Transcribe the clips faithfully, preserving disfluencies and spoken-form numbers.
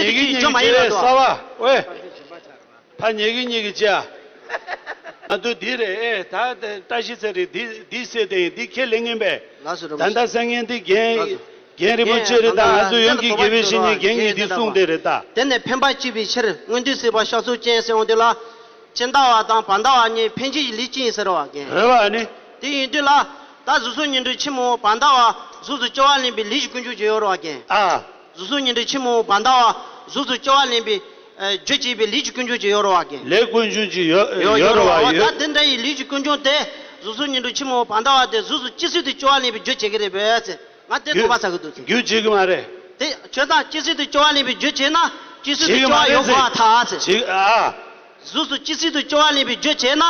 ཉེ་གི་ཉེ་གི་བརྗོད་ཡས་གསར་བ། ཨོའེ། ཕ་ཉེ་གི་ཉེ་གི་ཅི་ཨ། ང་ཚོ་འདི་རེད། ཨེ་ད་བཀྲ་ཤིས་ཚེ་རིང་འདི་འདི་བཤད་དེ་འདི་ཁས་ལེན་ངེས་པས། ལགས་སོ། རིན་པོ་ད་ཆེ། ལྟ་སང་ངས་འདི་རྒན། ལགས་སོ། རྒན་རིན་པོ་ཆེ་རེད་ད། ང་ཚོ་ཡོངས་ཀྱི་དགེ་བའི་བཤེས་གཉེན་རྒན་གྱིས་འདི་གསུངས་དེ་རེད་ད། དེ་ནས་ཕན་པ་བསྐྱེད་པའི་ཕྱིར་མངོན་མཐོའི་སྲིད་པ་ཤར་ཕྱོགས་ཅན་ཟེར་འོང་དུས་ལ། ཕྱི་ཟླ་བ་དང་བར་ཟླ་བ་གཉིས་ཕན་བྱེད་ཀྱི་ལས་ཅན་ཟེར་བ་རྒན། རེད་བ་ནི། དེ་ཡིན་དུས་ལ། ད་གཟུགས་སོགས་ཉིན་གྲངས་ཕྱི་མ་བར་ཟླ་བ་གཟུགས་སུ་སྐྱེ་བ་ལེན་པའི་ལས་ཀྱི་ཀུན་འབྱུང་ཅིག་ཡོད་རེད་བ་རྒན། ཨ། གཟུགས་སོགས་ཉིན་གྲངས་ཕྱི་མ་བར་ཟླ་བ་གཟུགས་སུ་སྐྱེ་བ་ལེན་པའི་རྒྱུ་བྱེད་པའི་ལས་ཀྱི་ཀུན་འབྱུང་ཅིག་ཡོད་རེད་བ་རྒན། ལས་ཀུན་འབྱུང་ཅིག་ཡོད་ཡོད་ཡོད་རེད་རེད་བ། བ་ཡོད། ད་དེ་འདྲ་ཡི་ལས་ཀྱི་ཀུན་འབྱུང་དེ་གཟུགས་སོགས་ཉིན་གྲངས་ཕྱི་མ་བར་ཟླ་བ་དེ་གཟུགས་སུ་ཇི་སྲིད་དུ་སྐྱེ་བ་ལེན་པའི་རྒྱུ་བྱེད་ཀྱི་རེད་པས་ཟེར། ང་དེ་རྒྱུ་དགོངས་པ་ཚ་གི་འདུག་ཟེར། རྒྱུ་བྱེད་ཀྱི་མ་རེད། དེ་བྱས་ཙང་ཇི་སྲིད་དུ་སྐྱེ་བ་ལེན་པའི་རྒྱུ་བྱས་ན་ཇི་སྲིད་དུ་བྱེད་ཀྱི་མ་སྐྱེ་བ་རེད་ཡོད་ཟེར། དགོས་པ་ཐལ་ཟེར། བྱེད་ཨ། གཟུགས་སུ་ཇི་སྲིད་དུ་སྐྱེ་བ་ལེན་པའི་རྒྱུ་བྱས་ན་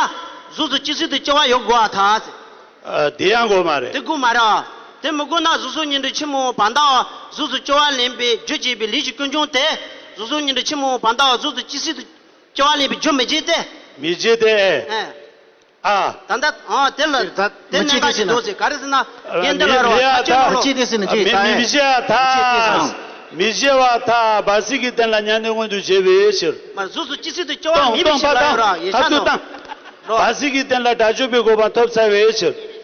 གཟུགས་སུ་ཇི་སྲིད་དུ་སྐྱེ་བ་ཡོད་དགོས་པ་ཐལ་ཟེར། ཨ། དེ་ཡང་དགོས་མ་རེད། དེ་དགོས་མ་རེད། དེ་མི་དགོས་ན་གཟུགས་སོགས་ཉིན་གྲངས་ཕྱི་མ་བར་ཟླ་བ་གཟུགས་སུ་སྐྱེ་བ་ལེན་པའི་རྒྱུ་བྱེད་པའི་ལས་ཀྱི་ཀུན་འབྱུང་དེ་གཟུགས་སོགས་ཉིན་གྲངས་ཕྱི་མ་བར་ཟླ་བ་གཟུགས་སུ་ཇི་སྲིད་དུ་སྐྱེ་བ་ལེན་པའི་རྒྱུ་མི་བྱེད་དེ། མི་བྱེད་དེ། ཨེ། ཨ། ད་ལྟ་ཨ་དེ་ལ་དེ་དེ་མི་གནད་འགག་ཅིག་འདུག་ཟེར། ག་རེ་ཟེར་ན། ཨ། རྒན་འདི་ལ་རོ་མི་བྱེད་ཨ་ཐལ། ཁྱེད་ལ་རོ། མི་བྱེད་ཨ་ཐལ། མི་བྱེད་ཨ་ཐལ། མི་བྱེད་པ་ཐལ། བར་སྲིད་ཀྱི་རྟེན་ལ་མྱང་འདས་མངོན་དུ་བྱེད་པའི་ཕྱིར། མ་གཟུགས་སུ་ཅི་སྲིད་དུ་སྐྱེ་བ་མེད་པའི་ཕྱིར་ལ་ཡོད་ར། ཡེ་ཤ་དང་། རོ། བར་སྲིད་ཀྱི་རྟེན་ལ་དགྲ་བཅོམ་པའི་གོ་འཕང་ཐོབ་ཚར་བའི་ཕྱིར།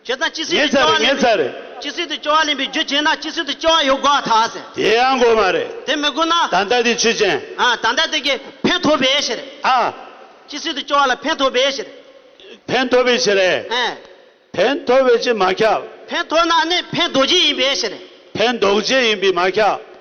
བྱས་ཙང་ཅི་སྲིད་དུ་སྐྱེ་བ་ལེན་པའི་ཅི་སྲིད་དུ་སྐྱེ་བ་ལེན་པའི་རྒྱུ་བྱས་ན་ཅི་སྲིད་དུ་སྐྱེ་བ་ཡོད་དགོས་པ་ཐལ་ཟེར། དེ་ཡང་དགོས་མ་རེད། དེ་མི་དགོས་ན། ད་ལྟ་དེ་ཆོས་ཅན། ཨ། ད་ལྟ་དེ་གི་ཕན་ཐོགས་པའི་ཕྱིར། ཨ། ཅི་སྲིད་དུ་སྐྱེ་བ་ལ་ཕན་ཐོགས་པའི་ཕྱིར། ཕན་ཐོགས་པའི་ཕྱིར་རེད། ཨ། ཕན་ཐོགས་པའི་ཕྱིར་མ་ཁྱབ། ཕན་ཐོགས་ན་ནི་ཕན་འདོགས་བྱེད་ཡིན་པའི་ཕྱིར། ཕན་འདོགས་བྱེད་ཡིན་པས་མ་ཁྱབ།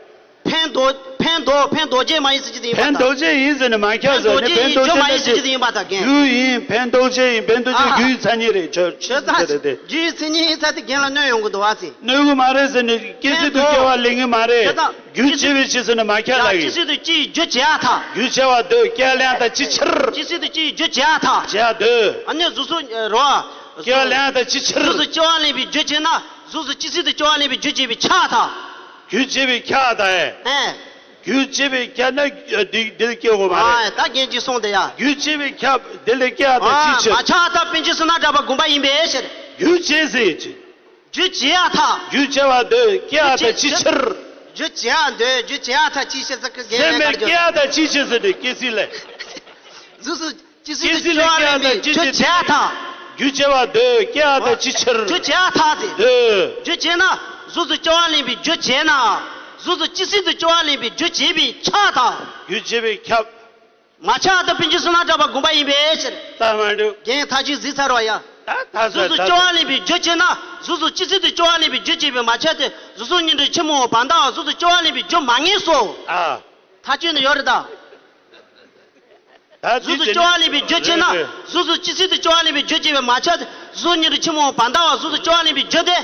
ཕན་འདོགས་ཕན་འདོགས་ཕན་འདོགས་བྱེད་མ་ཡིན་ཟེར་གྱི་དེ་ཡིན་པ་དང་། ཕན་འདོགས་བྱེད་ཡིན་ཟེར་ནས་མ་ཁྱབ་ཟེར་ནས། ཕན་འདོགས་བྱེད་ཡིན། རྒྱུ་མ་ཡིན་ཟེར་གྱི་དེ་ཡིན་པ་དང་རྒན། རྒྱུ་ཡིན། ཕན་འདོགས་བྱེད་ཡིན། ཕན་འདོགས་བྱེད། ཨ། རྒྱུ་ཡི་མཚན་ཉིད་རེད། ཆོས་ཆོས་ཚ་རེད་དེ། རྒྱུ་ཡི་མཚན་ཉིད་ཡིན་ཚ་དེ་རྒན་ལ་གནོད་ཡོང་གི་འདུག་བ་ཟེར། གནོད་གི་མ་རེད་ཟེར་ནས་སྐྱེ་སྲིད་དུ་སྐྱེ་བ་ལེན་གི་མ་རེད། ཕན་འདོགས། རྒྱུ་བྱེད་པའི་ཕྱིར་ཟེར་ནས་མ་ཁྱབ་ལ་ཡིན། ཅི་སྲིད་དུ་སྐྱེ་ཡི་རྒྱུ་བྱེད་ཡ་ཐལ། རྒྱུ་བྱེད་པ་འདོད། སྐྱེ་བ་ལེན་ཡ་ཐལ། ཅི་ཕྱིར། ཅི་སྲིད་དུ་སྐྱེ་ཡི་རྒྱུ་བྱེད་ཡ་ཐལ། བྱེད་ཡ་འདོད། ཨ་ནི་གཟུགས་སོགས་རོ། སྐྱེ་བ་ལེན་ཡ་ཐལ། ཅི་ཕྱིར། གཟུགས་སུ་སྐྱེ་བ་ལེན་པའི་རྒྱུ་བྱས་ན་གཟུགས་སུ་ཅི་སྲིད་དུ་སྐྱེ་བ་ལེན་པའི་རྒྱུ་བྱེད་པའི་ཆ་ཐལ། རྒྱུ་བྱེད་པའི་ཁྱབ་ད་ཨེ། ཨེ། རྒྱུ་བྱེད་པའི་ཁྱབ་ན་འདི་འདི་ལ་སྐྱེ་དགོས་མ་རེད། ཨ། ད་རྒན་གྱིས་གསུངས་དེ་ཡ། རྒྱུ་བྱེད་པའི་ཁྱབ་འདི་ལ་སྐྱེ་ཡ་ད་ཅི་ཕྱིར། མ་ཁྱབ་ད་པཎ་ཆེན་བསོད་ནམས་གྲགས་པ་དགོངས་པ་ཡིན་པའི་ཕྱིར། རྒྱུ་བྱེད་ཟེར་ཅི། རྒྱུ་བྱེད་ཡ་ཐལ། རྒྱུ་བྱེད་པ་འདོད། སྐྱེ་ཡ་ད་ཅི་ཕྱིར། རྒྱུ་བྱེད་ཡ་འདོད། རྒྱུ་བྱེད་ཡ་ཐལ། ཅི་ཕྱིར་ཟེར་གི་རྒན་སེམས་པའི་སྐྱེ་ཡ་ད་ཅི་ཕྱིར་ཟེར་ཏེ་སྐྱེ་སྲིད་ལས། གཟུགས་སུ་ཅི་སྲིད་དུ་སྐྱེ་བ་ལེན་པའི་རྒྱུ་བྱེད་ཡ་ཐལ། རྒྱུ་བྱེད་པ་འདོད། སྐྱེ་ཡ་ད་ཅི་ཕྱིར། རྒྱུ་བྱེད་ཡ་ཐལ་ཟེར། འདོད། རྒྱུ་བྱེད་ན་གཟུགས་སུ་སྐྱེ་བ་ལེན་པའི་རྒྱུ་བྱེད་ན། གཟུགས་སུ་ཅི་སྲིད་དུ་སྐྱེ་བ་ལེན་པའི་རྒྱུ་བྱེད་པའི་ཆ་ཐལ། རྒྱུ་བྱེད་པའི་ཁྱབ། མ་ཁྱབ་ད་པཎ་ཆེན་བསོད་ནམས་གྲགས་པ་དགོངས་པ་ཡིན་པའི་ཕྱིར། ད་མ་འགྲིག་རྒན་ཐག་ཆོད་གཟིགས་ཚར་བ་ཡ། ད་ད་གཟུགས་སུ་སྐྱེ་བ་ལེན་པའི་རྒྱུ་བྱེད་ན་གཟུགས་སུ་ཅི་སྲིད་དུ་སྐྱེ་བ་ལེན་པའི་རྒྱུ་བྱེད་པའི་མ་ཁྱབ་སྟེ། གཟུགས་སོགས་ཉིན་གྲངས་ཕྱི་མ་བར་ཟླ་བ་གཟུགས་སུ་སྐྱེ་བ་ལེན་པའི་རྒྱུ་མ་ངེས་སོ། ཨ། ཐག་ཆོད་ནི་ཡོད་རེད་ད། ད་གཟུགས་སུ་སྐྱེ་བ་ལེན་པའི་རྒྱུ་བྱེད་ན། རེད་རེད། གཟུགས་སུ་ཅི་སྲིད་དུ་སྐྱེ་བ་ལེན་པའི་རྒྱུ་བྱེད་པའི་མ་ཁྱབ་སྟེ། གཟུགས་སོགས་ཉིན་གྲངས་ཕྱི་མ་བར་ཟླ་བ་གཟུགས་སུ་སྐྱེ་བ་ལེན་པའི་རྒྱུ་དེ།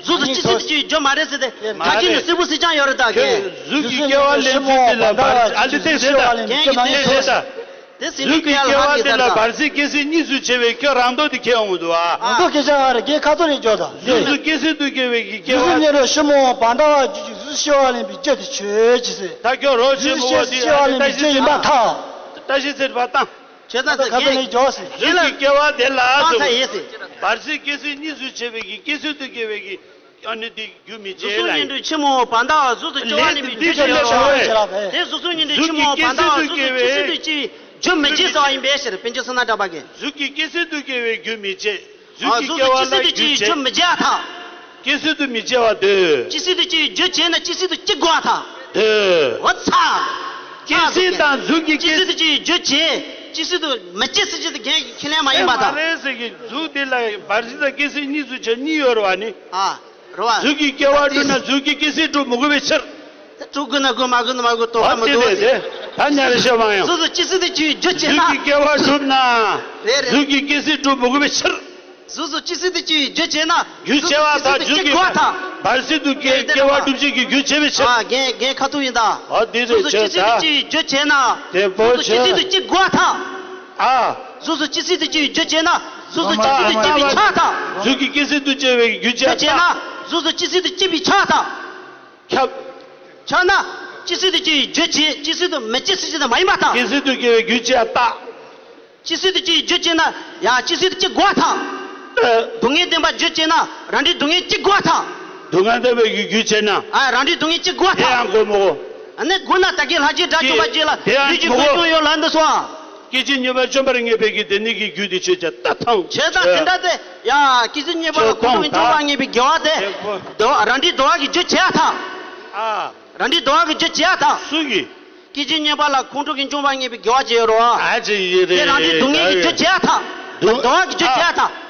གཟུགས་སུ་ཅི་སྲིད་དུ་སྐྱེ་བའི་རྒྱུ་མ་རེད་ཟེར་ཏེ། མ་རེད། ཐག་ཆོད་ནི་གསལ་པོ་གསལ་རྐྱང་ཡོད་རེད་ད་རྒན། གཟུགས་ཀྱི་སྐྱེ་བ་ལེན་ཚུལ་འདི་ལ་བར། ཨ་འདི་ཏེ་ཟེར་ད། རྒན་གྱིས་ཏེ་ཟེར་ད། དེ་ཟེར་ནི་གཟུགས་ཀྱི་སྐྱེ་བ་འདི་ལ་བར་སྲིད་སྐྱེ་སྲིད་གཉིས་སུ་ཕྱེ་བའི་ཁྱོད་རང་མདོག་དེ་ཁྱེར་ཡོང་གི་འདུག་ཨ། རང་མདོག་སྐད་ཆ་ཨ་རེ་རྒན་ཁ་ཐོག་ནས་འཇོག་དང་། གཟུགས་སུ་སྐྱེ་སྲིད་དུ་སྐྱེ་བའི་གི་སྐྱེ་བ། གཟུགས་ཉིན་རེ་ཕྱི་མ་བར་ཟླ་བ་རྒྱུ་གི་གཟུགས་སྐྱེ་བ་ལེན་པའི་རྒྱུ་དེ་ཆོས་ཅི་ཟེར། ད་ཁྱོད་རོགས་བྱེད་མི་འོ་དེ་ཨ་ནི་ད་ཤི་ཟེར་བ་ད། ད་ཤི་ཟེར་བ་ད། ཁྱེད་ཚང་ཁ་ཐོག་ནས་འཇོག་ཟེར། གཟུགས་ཀྱི་སྐྱེ་བ་དེ་ལ་ཟེར། བར་སྲིད་སྐྱེ་སྲིད་གཉིས་སུ་ཕྱེ་བའི་གི་སྐྱེ་སྲིད་དུ་སྐྱེ་བའི་གི་ཨ་ནི་དེ་རྒྱུ་མི་བྱེད་ལ་ཡིན། གཟུགས་སོགས་ཉིན་གྲངས་ཕྱི་མ་བར་ཟླ་བ་གཟུགས་སུ་སྐྱེ་བ་ལེན་པའི་རྒྱུ་ཞིག་ཡོད་རེད། དེ་གཟུགས་སོགས་ཉིན་གྲངས་ཕྱི་མ་བར་ཟླ་བ་གཟུགས་སུ་ཅི་སྲིད་དུ་སྐྱེ་བའི་རྒྱུ་མི་བྱེད་ཟེར་བ་ཡིན་པའི་ཕྱིར། པཎ་ཆེན་བསོད་ནམས་གྲགས་པ་གིས། གཟུགས་ཀྱི་སྐྱེ་སྲིད་དུ་སྐྱེ་བའི་རྒྱུ་མི་བྱེད། གཟུགས་ཀྱི་སྐྱེ་བ་ལ་རྒྱུ་བྱེད། གཟུགས་སུ་ཅི་སྲིད་དུ་སྐྱེ་བའི་རྒྱུ་མི་བྱེད་ཐལ། སྐྱེ་སྲིད་དུ་མི་སྐྱེ་བ་འདོད། ཅི་སྲིད་དུ་སྐྱེ་བའི་རྒྱུ་བྱེད་ན་ཅི་སྲིད་དུ་སྐྱེ་དགོས་ཐལ། འདོད། འོ་ཚ། སྐྱེ་སྲིད་དང་གཟུགས་ཀྱི་སྐྱེ། ཅི་སྲིད་དུ་སྐྱེ་བའི་རྒྱུ་བྱེད། ཅི་སྲིད་དུ་མི་སྐྱེ་ཟེར་རྒྱུ་དེ་རྒན་གྱིས་ཁས་ལེན་མ་ཡིན་པ་དང་། མ་རེད་ཟེར་གི། གཟུགས་དེ་ལ་བར་སྲིད་དང་སྐྱེ་སྲིད་གཉིས་སུ་ཕྱེ་གཉིས་ཡོད་རེད་བ་ནི། ཨ། རེད་བ། གཟུགས་ཀྱི་སྐྱེ་བ་གྲུབ་ན་གཟུགས་ཀྱི་སྐྱེ་སྲིད་གྲུབ་མི་དགོས་པའི་ཕྱིར། དེ་གྲུབ་དགོས་ན་དགོས། མ་དགོས་ན་མ་དགོས། དོགས་པ་མི་འདུག་ཟེར། ད་ཉར་ཤོག་མ་ཡོང་། གཟུགས་སུ་ཅི་སྲིད་དུ་སྐྱེ་བའི་རྒྱུ་བྱེད་ན། གཟུགས་ཀྱི་སྐྱེ་བ་གྲུབ་ན། རེད་རེད། གཟུགས་ཀྱི་སྐྱེ་སྲིད་གྲུབ་མི་དགོས་པའི་ཕྱིར། གཟུགས་སུ་ཅི་སྲིད་དུ་སྐྱེ་བའི་རྒྱུ་བྱེད་ན། རྒྱུ་བྱེད་པ་དང་གཟུགས་སུ་ཅི་སྲིད་དུ་སྐྱེ་དགོས་ཐལ། བར་སྲིད་དུ་སྐྱེ་སྐྱེ་བ་སྒྲུབ་བྱེད་ཀྱི་རྒྱུ་བྱེད་པའི་ཕྱིར། ཨ། རྒན་རྒན་ཁ་ཐུག་ཡིན་ད། ཨ་འདི་རེད། གཟུགས་སུ་ཅི་སྲིད་དུ་སྐྱེ་བའི་རྒྱུ་བྱེད་ན། དེ་པོ་གཟུགས་སུ་ཅི་སྲིད་དུ་སྐྱེ་དགོས་ཐལ། ཨ། གཟུགས་སུ་ཅི་སྲིད་དུ་སྐྱེ་བའི་རྒྱུ་བྱེད་ན། གཟུགས་སུ་ཅི་སྲིད་དུ་སྐྱེ་བའི་ཆ་ཐལ། གཟུགས་ཀྱི་སྐྱེ་སྲིད་དུ་སྐྱེ་བའི་རྒྱུ་བྱེད་ཐལ། གཟུགས་སུ་ཅི་སྲིད་དུ་སྐྱེ་བའི་ཆ་ཐལ། ཁྱབ། ཆ་ན། ཅི་སྲིད་དུ་སྐྱེ་བའི་རྒྱུ་བྱེད། ཅི་སྲིད་དུ་མི་སྐྱེ་ཟེར་རྒྱུ་དེ་མ་ཡིན་པ་དང་། སྐྱེ་སྲིད་དུ་སྐྱེ་བའི་རྒྱུ་བྱེད་ཡ་རྟགས། ཅི་སྲིད་དུ་སྐྱེ་བའི་རྒྱུ་བྱེད་ན་ཡང་ཅི་སྲིད་དུ་སྐྱེ་དགོས་ཐལ། ཨ། སྡུག་བསྔལ་བདེན་པ་རྒྱུ་བྱེད་ན་རང་འབྲས་སྡུག་བསྔལ་སྐྱེ་དགོས་ཐལ། སྡུག་བསྔལ་བདེན་པའི་རྒྱུ་བྱེད་ན། ཨ། རང་འབྲས་སྡུག་བསྔལ་སྐྱེ་དགོས་ཐལ། དེ་ཡང་དགོས་མོ། ཨ་ནི་དགོས་ན་ད་གིན་ལྷ་རྗེ་དགྲ་བཅོམ་པ་རྗེ་ལ་དེ་ཡང་ལུས་ཀྱི་མགོ་སྐྱོང་ཡོད་ལ་འདི་སོ། སྐད་ཅིག་གཉིས་པ་བཅོམ་པར་ངེས་པའི་གི་དེ་ནི་གི་རྒྱུད་དེ་ཆོས་ཅན་ད་ཐང་། བྱས་ཙང་དེ་འདྲ་དེ་ཡ་སྐད་ཅིག་གཉིས་པ་ལ་ཁོང་ཁྲོ་གིས་འབྱུང་བ་ངེས་པའི་དགེ་བ་དེ་དེ་ཁོ་དོ་རང་འདྲའི་འདོ་བ་གི་རྒྱུ་བྱས་ཐ། ཨ། རང་འདྲའི་འདོ་བ་གི་རྒྱུ་བྱས་ཐ། སུ་གི་སྐད་ཅིག་གཉིས་པ་ལ་ཁོང་ཁྲོ་གིས་འབྱུང་བ་ངེས་པའི་དགེ་བ་བྱས་ཡོད་རོ། ཨ་ཅེ་ཡེ་རེ་དེ་རང་འདྲའི་སྡུག་བསྔལ་གི་རྒྱུ་བྱས་ཐ། འདོ་བ་གི་རྒྱུ་བྱས་ཐ།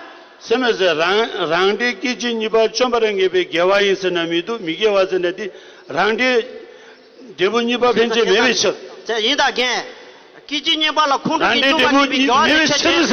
སེམས་མེད་ཟེར་རང་རང་འདྲའི་སྐད་ཅིག་གཉིས་པ་བཅོམ་པར་ངེས་པའི་དགེ་བ་ཡིན་ཟེར་ན་མི་འདུག་མི་དགེ་བ་ཟེར་ན་དེ་རང་འདྲའི་འབྲས་བུ་གཉིས་པ་ཕན་ཆད་མེད་པའི་ཕྱིར། དེ་ཡིན་ད་རྒན། སྐད་ཅིག་གཉིས་པ་ལ་ཁོང་ཁྲོ་གིས་འབྱུང་བ་ངེས་པའི་དགེ་བ་དེ་ཆོས་ཅན།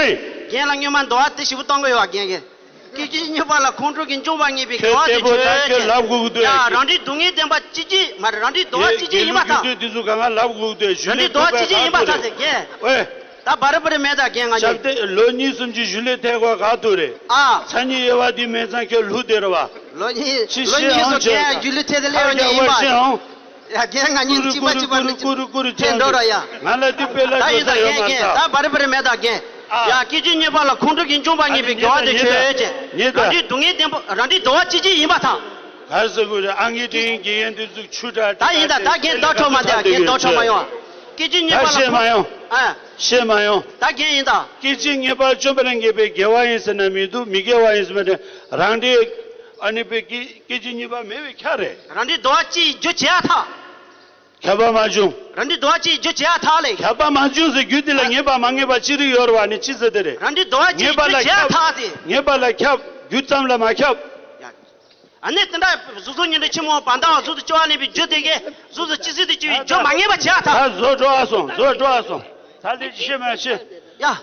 རྒན་ལ་སྔོན་མ་འདོ་བ་དེ་ཞིབ་པོ་གཏོང་གི་ཡོད་རྒན་གྱིས། སྐད་ཅིག་གཉིས་པ་ལ་ཁོང་ཁྲོ་གིས་འབྱུང་བ་ངེས་པའི་དགེ་བ་དེ་ཆོས་ཅན། ལབ་དགོས་ཀྱི་འདུག་ཡ་རང་འདྲའི་སྡུག་བསྔལ་བདེན་པ་གཅིག་གཅིག་མ་རེད་རང་འདྲའི་འདོ་བ་གཅིག་གཅིག་ཡིན་པ་དང་། དེ་ཚོ་གང་ག་ལབ་དགོས་ཀྱི་འདུག་རང་འདྲའི་འདོ་བ་གཅིག་གཅིག་ཡིན་པ་དང་ཟེར་རྒན། ཨོའི། ད་བར་བར་མེད་ད་རྒན་ང་གཉིས། ཞབས་བརྟན་ལོ་གཉིས་གསུམ་གྱི་གཞུ་ལས་ཐལ་གོ་ག་ཐུག་རེད། ཨ། མཚན་ཉིད་དབྱེ་བ་འདི་མེད་ཙང་ཁྱོད་ལྷུག་བསྡད་རེད་བ། ལོ་གཉིས་ཕྱི་ལོ་ཤེས་གཉིས་ཨང་སུ་ཆོད། རྒན་གཞུ་ལས་ཐལ་དེ་ལས་ཡོད་ནི་ཡིན་པ། ཤེས་ཨང་། ཡ་རྒན་ང་གཉིས་གཅིག་པ་གཅིག་པ་ནི་ཐལ་འགྲོ་ར་ཡ། ང་ལ་འདི་དཔེ་ལ་ད་ཡིན་ད་རྒན་རྒན་ད་བར་བར་མེད་ད་རྒན། ཨ། ཡ་སྐད་ཅིག་གཉིས་པ་ལ་ཁོང་ཁྲོ་གིས་འབྱུང་བ་ངེས་པའི་དགེ་བ་དེ་ཆོས་ཅན། རང་འདྲའི་སྡུག་བསྔལ་བདེན་པ་རང་འདྲའི་འདོ་བ་གཅིག་གཅིག་ཡིན་པ་དང་། ག་རེ་ཟེར་དགོས་རེད། ཨང་ཀི་དྲན་གྱི་ཡན་དུ་ཟུག་ཆུ་དྲག་ད་ཡིན་ད་ད་རྒན་ལྡོག་ཕྱོགས་མ་འདི་རྒན་ལྡོག་ཕྱོགས་མ་ཡོང་། སྐད་ཅིག་གཉིས་པ་ལ་ཤེས་མ་ཡོང་། ཨ། ཤེས་མ་ཡོང་ད་རྒན་ཡིན་ད། སྐད་ཅིག་གཉིས་པ་བཅོམ་པར་ངེས་པའི་དགེ་བ་ཡིན་ཟེར་ན་མི་འདུག་མི་དགེ་བ་ཡིན་ཟེར་ན་རང་འདྲའི་ཨ་ནི་པའི་སྐད་སྐད་ཅིག་གཉིས་པ་མེད་པའི་ཁྱབ་རེད། རང་འདྲའི་འདོ་བ་གཅིག་རྒྱུ་བྱེད་ཡ་ཐག་ཁྱབ་པ་མ་བྱུང་། རང་འདྲའི་འདོ་བ་གཅིག་རྒྱུ་བྱེད་ཡ་ཐག་ལས། ཁྱབ་པ་མ་བྱུང་ཟེར་རྒྱུ་དེ་ལ་ངེས་པ་མ་ངེས་པ་ཅི་རིགས་ཡོད་རེད་བ་ནི་ཅི་ཟེར་དེ་རེད། རང་འདྲའི་འདོ་བ་གཅིག་ངེས་པ་ལ་རྒྱུ་བྱེད་ཡ་ཁྱབ་ཐག་དེ། ངེས་པ་ལ་ཁྱབ་རྒྱུ་ཙམ་ལ་མ་ཁྱབ། ཡ། ཨ་ནི་དེ་འདྲ་གཟུགས་སོགས་ཉིད་དུ་ཆེན་མོ་བར་མདའ་བ་གཟུགས་སུ་སྐྱེ་བ་ལེན་པའི་རྒྱུ་དེ་གས་གཟུགས་སུ་ཅི་སྲིད་དུ་སྐྱེ་བའི་རྒྱུ་མ་ངེས་པ་བྱེད་ཡ་ཐག་ད་བཟོ་འགྲོ་བ་སོང་བཟོ་འགྲོ་བ་སོང་། ད་ལྟའི་ཤེས་མ་ཤེས། ཡ།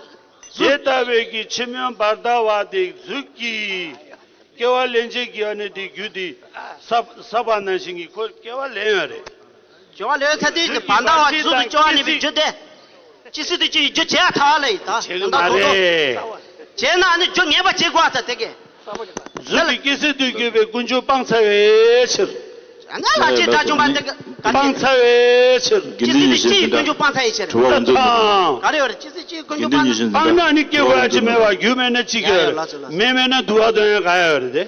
དེ་ལྟ་བས་ཀྱི་ཆེན་མོ་བར་མདའ་བ་དེ་གཟུགས་ཀྱི་སྐྱེ་བ་ལེན་བྱེད་ཀྱི་ཨ་ནི་དེ་རྒྱུ་དེ་ས་ས་པ་ནང་བཞིན་གྱི་ཁོ་སྐྱེ་བ་ལེན་ཡོད་རེད། སྐྱེ་བ་ལེན་ས་དེ་བར་མདའ་བ་གཟུགས་སུ་སྐྱེ་བ་ལེན་པའི་རྒྱུ་དེ། ཅི་སྲིད་དུ་སྐྱེ་བའི་རྒྱུ་བྱེད་ཡ་ཐག་ལས་ཡིན་ད། བྱེད་ཀྱི་མ་རེད། བྱས་ན་ཨ་ནི་རྒྱུ་ངེས་པ་བྱེད་དགོས་ཨ་ད་དེ་གས། གཟུགས་ཀྱི་སྐྱེ་སྲིད་དུ་གྱུར་པའི་ཀུན་འབྱུང་སྤངས་ཚར་བའི་ཕྱིར། ཨ་ནི་ལ་ཅི་དགྲ་བཅོམ་པ་འདི་ག་སྤངས་ཚར་བའི་ཕྱིར། སྐྱེ་སྲིད་དུ་སྐྱེ་བའི་ཀུན་འབྱུང་སྤངས་ཚར་བའི་ཕྱིར། དྲི་བ་འདི་དང་། ག་རེ་ཡོད་རེད་སྐྱེ་སྲིད་སྐྱེ་བའི་ཀུན་འབྱུང་སྤངས་ཚར། སྤངས་ན་ཨ་ནི་སྐྱེ་དགོས་ཡ་ཅི་མེད་པ་རྒྱུ་མེད་ན་ཅི་སྐྱེ་ཡོད་རེད། མེ་མེད་ན་དུ་བ་འདོན་ཡ་ག་ཡ་ཡོད་རེད་དེ།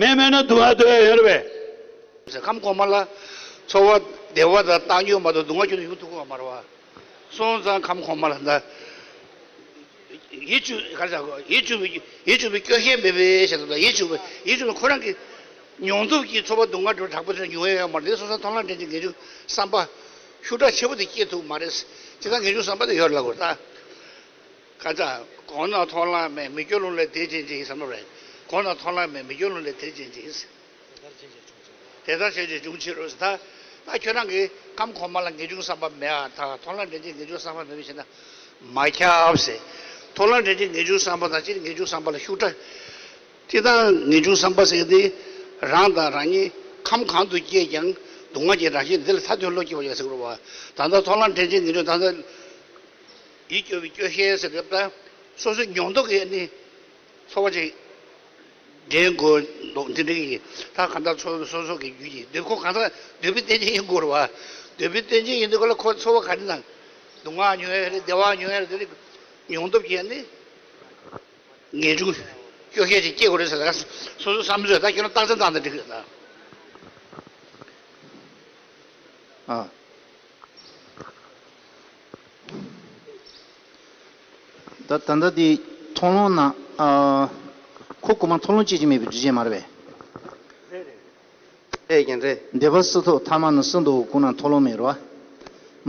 མེ་མེད་ན་དུ་བ་འདོན་ཡ་ཡོད་རེད་པས། ཁམས་གོང་མ་ལ་ཚོར་བ་བདེ་བ་དང་བཏང་རྒྱུ་མ་གཏོགས་སྡུག་བསྔལ་ཁྱོན་ནས་ཡོང་ཐུབ་ཀྱི་མ་རེད་བ། སོང་ཙང་ཁམས་གོང་མ་ལ་ད། ཡིད་གཅུགས་ག་རེ་ཟེར་དགོས་ཡིད་གཅུགས་པའི་ཡིད་གཅུགས་པའི་སྐྱོ་ཤས་མེད་པའི་ཞེས་སོགས་དང་ཡིད་གཅུགས་པའི་ཡིད་གཅུགས་པའི་ཁོ་རང་གི་མྱོང་ཐུབ་ཀྱི་ཚོར་བ་སྡུག་བསྔལ་འགྲོ་དྲག་པོ་དེ་མྱོང་ཡ་ཡོད་མ་རེད། སོང་ཙང་མཐོང་ལམ་འདྲེན་བྱེད་ངེས་འབྱུང་བསམ་པ་ཤུགས་དྲག་ཆེ་པོ་དེ་སྐྱེ་ཐུབ་མ་རེད། དེ་ལྟར་ངེས་འབྱུང་བསམ་པ་དེ་ཡོད་རེད་ལབ་དགོས་རེད་ད། ཁ་ཚ། གོང་ན་མཐོང་ལམ་མེད་མི་སྐྱོ་རླུང་ལས་དེ་ཅན་ཅིག་བསམ་བློ་རེད། གོང་ན་མཐོང་ལམ་མེད་མི་སྐྱོ་རླུང་ལས་དེ་ཅན་ཅིག་དེ་ལྟར་བྱས་ཀྱི་འབྱུང་ཕྱིར་རོ་ཟེར་ད། ད་ཁྱོད་རང་གིས་ཁམས་གོང་མ་ལ་ངེས་འབྱུང་བསམ་པ་མེད་ཨ་ད་མཐོང་ལམ་འདྲེན་བྱེད་ངེས་འབྱུང་བསམ་པ་མེད་པའི་ཕྱིར་ན་མ་ཁྱབ་ཟེར། མཐོང་ལམ་འདྲེན་བྱེད་ངེས་འབྱུང་བསམ་པ་དང་སྤྱིར་ངེས་འབྱུང་བསམ་པ་ལ་ཤུགས་དྲག་དེ་དང་ངེས་འབྱུང་བསམ་པ་ཟེར་དེ་རང་དང་རང་ཉིད་ཁམས་གང་དུ་སྐྱེས་ཀྱང་སྡུག་བསྔལ་གྱི་རང་བཞིན་འདི་ལ་ཐ་དད་བློ་སྐྱེ་བ་ཡོད་ཟེར་དགོས་རེད་བ། ད་ལྟ་མཐོང་ལམ་འདྲེན་བྱེད་ངེས་འབྱུང་ད་ལྟ། ཡིད་སྐྱོ་བའི་སྐྱོ་ཤས་ཟེར་སྐབས་ད་སོ་སོའི་མྱོང་རྟོག་གི་ནི་ཚོར་བ་ཅིག་འདྲེན་དགོས་འདུག་འདི་འདྲ་གི་ད་གང་ལྟར་ཚོར་སོ་སོ་གི་རྒྱུད་ཀྱི་འདོད་ཁོ་གང་ལྟར་འདོད་པའི་རྟེན་ཅན་ཡིན་དགོས་རེད་བ། འདོད་པའི་རྟེན་ཅན་ཡིན་དུས་ག་ལ་ཁོ་ཚོར་བ་ག་རེ་དང་སྡུག་བསྔལ་མྱོང་ཡ་རེད་བདེ་བ་མྱོང་ཡ་རེད་དེ་ནི་མྱོང་སྟོབས་ཀྱིས་ནི་ངེས་འབྱུང་སྐྱོ་ཤས་ཅིག་སྐྱེ་དགོས་རེད་ཟེར་ལ་སོ་སོ་བསམ་ཚོད་ད་ཁྱོད་རང་བརྟག་དཔྱད་བཏང་ན་འགྲིག་གི་རེད་ད། ཨ། ད་ད་ལྟ་འདི་མཐོང་ལམ་ན་ཨ། ཁོ་གོ་མ་མཐོང་ལམ་སྐྱེ་གི་མེད་པའི་འདུ་བྱེད་མ་རེད་པས། རེད་རེད། འདོད་པ་སྲིད་མཐའ་མ་ན་སྲིད་མདོ་ཀུན་ན་མཐོང་ལམ་མེད་རོ།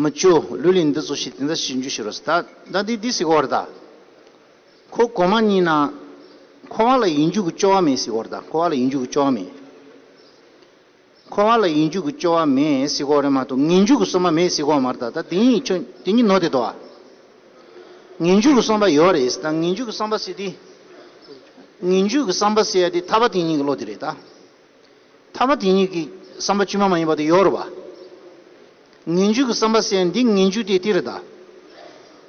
མི་སྐྱོ་ལུས་ལས་འདི་ཚོ་ཞིག་དེ་འདྲ་ཞིག་འཇུ་ཞིག་རོ། ད་ད་འདི་འདི་སྲིད་གོ་ར་ད། ཁོ་གོ་མ་གཉིས་ན། འཁོར་བ་ལ་ཡིད་འཇུག་གི་སྐྱོ་བ་མེད་སྲིད་གོ་ར་ད། འཁོར་བ་ལ་ཡིད་འཇུག་གི་སྐྱོ་བ་མེད། འཁོར་བ་ལ་ཡིད་འཇུག་གི་སྐྱོ་བ་མེད་ཟེར་གོ་རེད་མ་གཏོགས་ངེས་འཇུག་གི་བསམ་པ་མེད་ཟེར་གོ་མ་རེད་ད། ད་དེ་གཉིས་ཁྱོད་དེ་གཉིས་ནོར་དེ་འདུག་ཨ། ངེས་འཇུག་གི་བསམ་པ་ཡོད་རེད་ད། ངེས་འཇུག་གི་བསམ་པ་ཟེར་དེ། ངེས་འཇུག་གི་བསམ་པ་ཟེར་ཡ་དེ་ཐར་པ་དེ་གཉིས་ཀྱི་བློ་དེ་རེད་ད། ཐར་པ་དེ་གཉིས་ཀྱི་བསམ་པ་དཀྱུས་མ་མ་ཡིན་པ་དེ་ཡོད་རེད་བ། ངེས་འཇུག་གི་བསམ་པ་ཟེར་ཡ་འདི་ངེས་འཇུག་དེ་དེ་རེད་ད།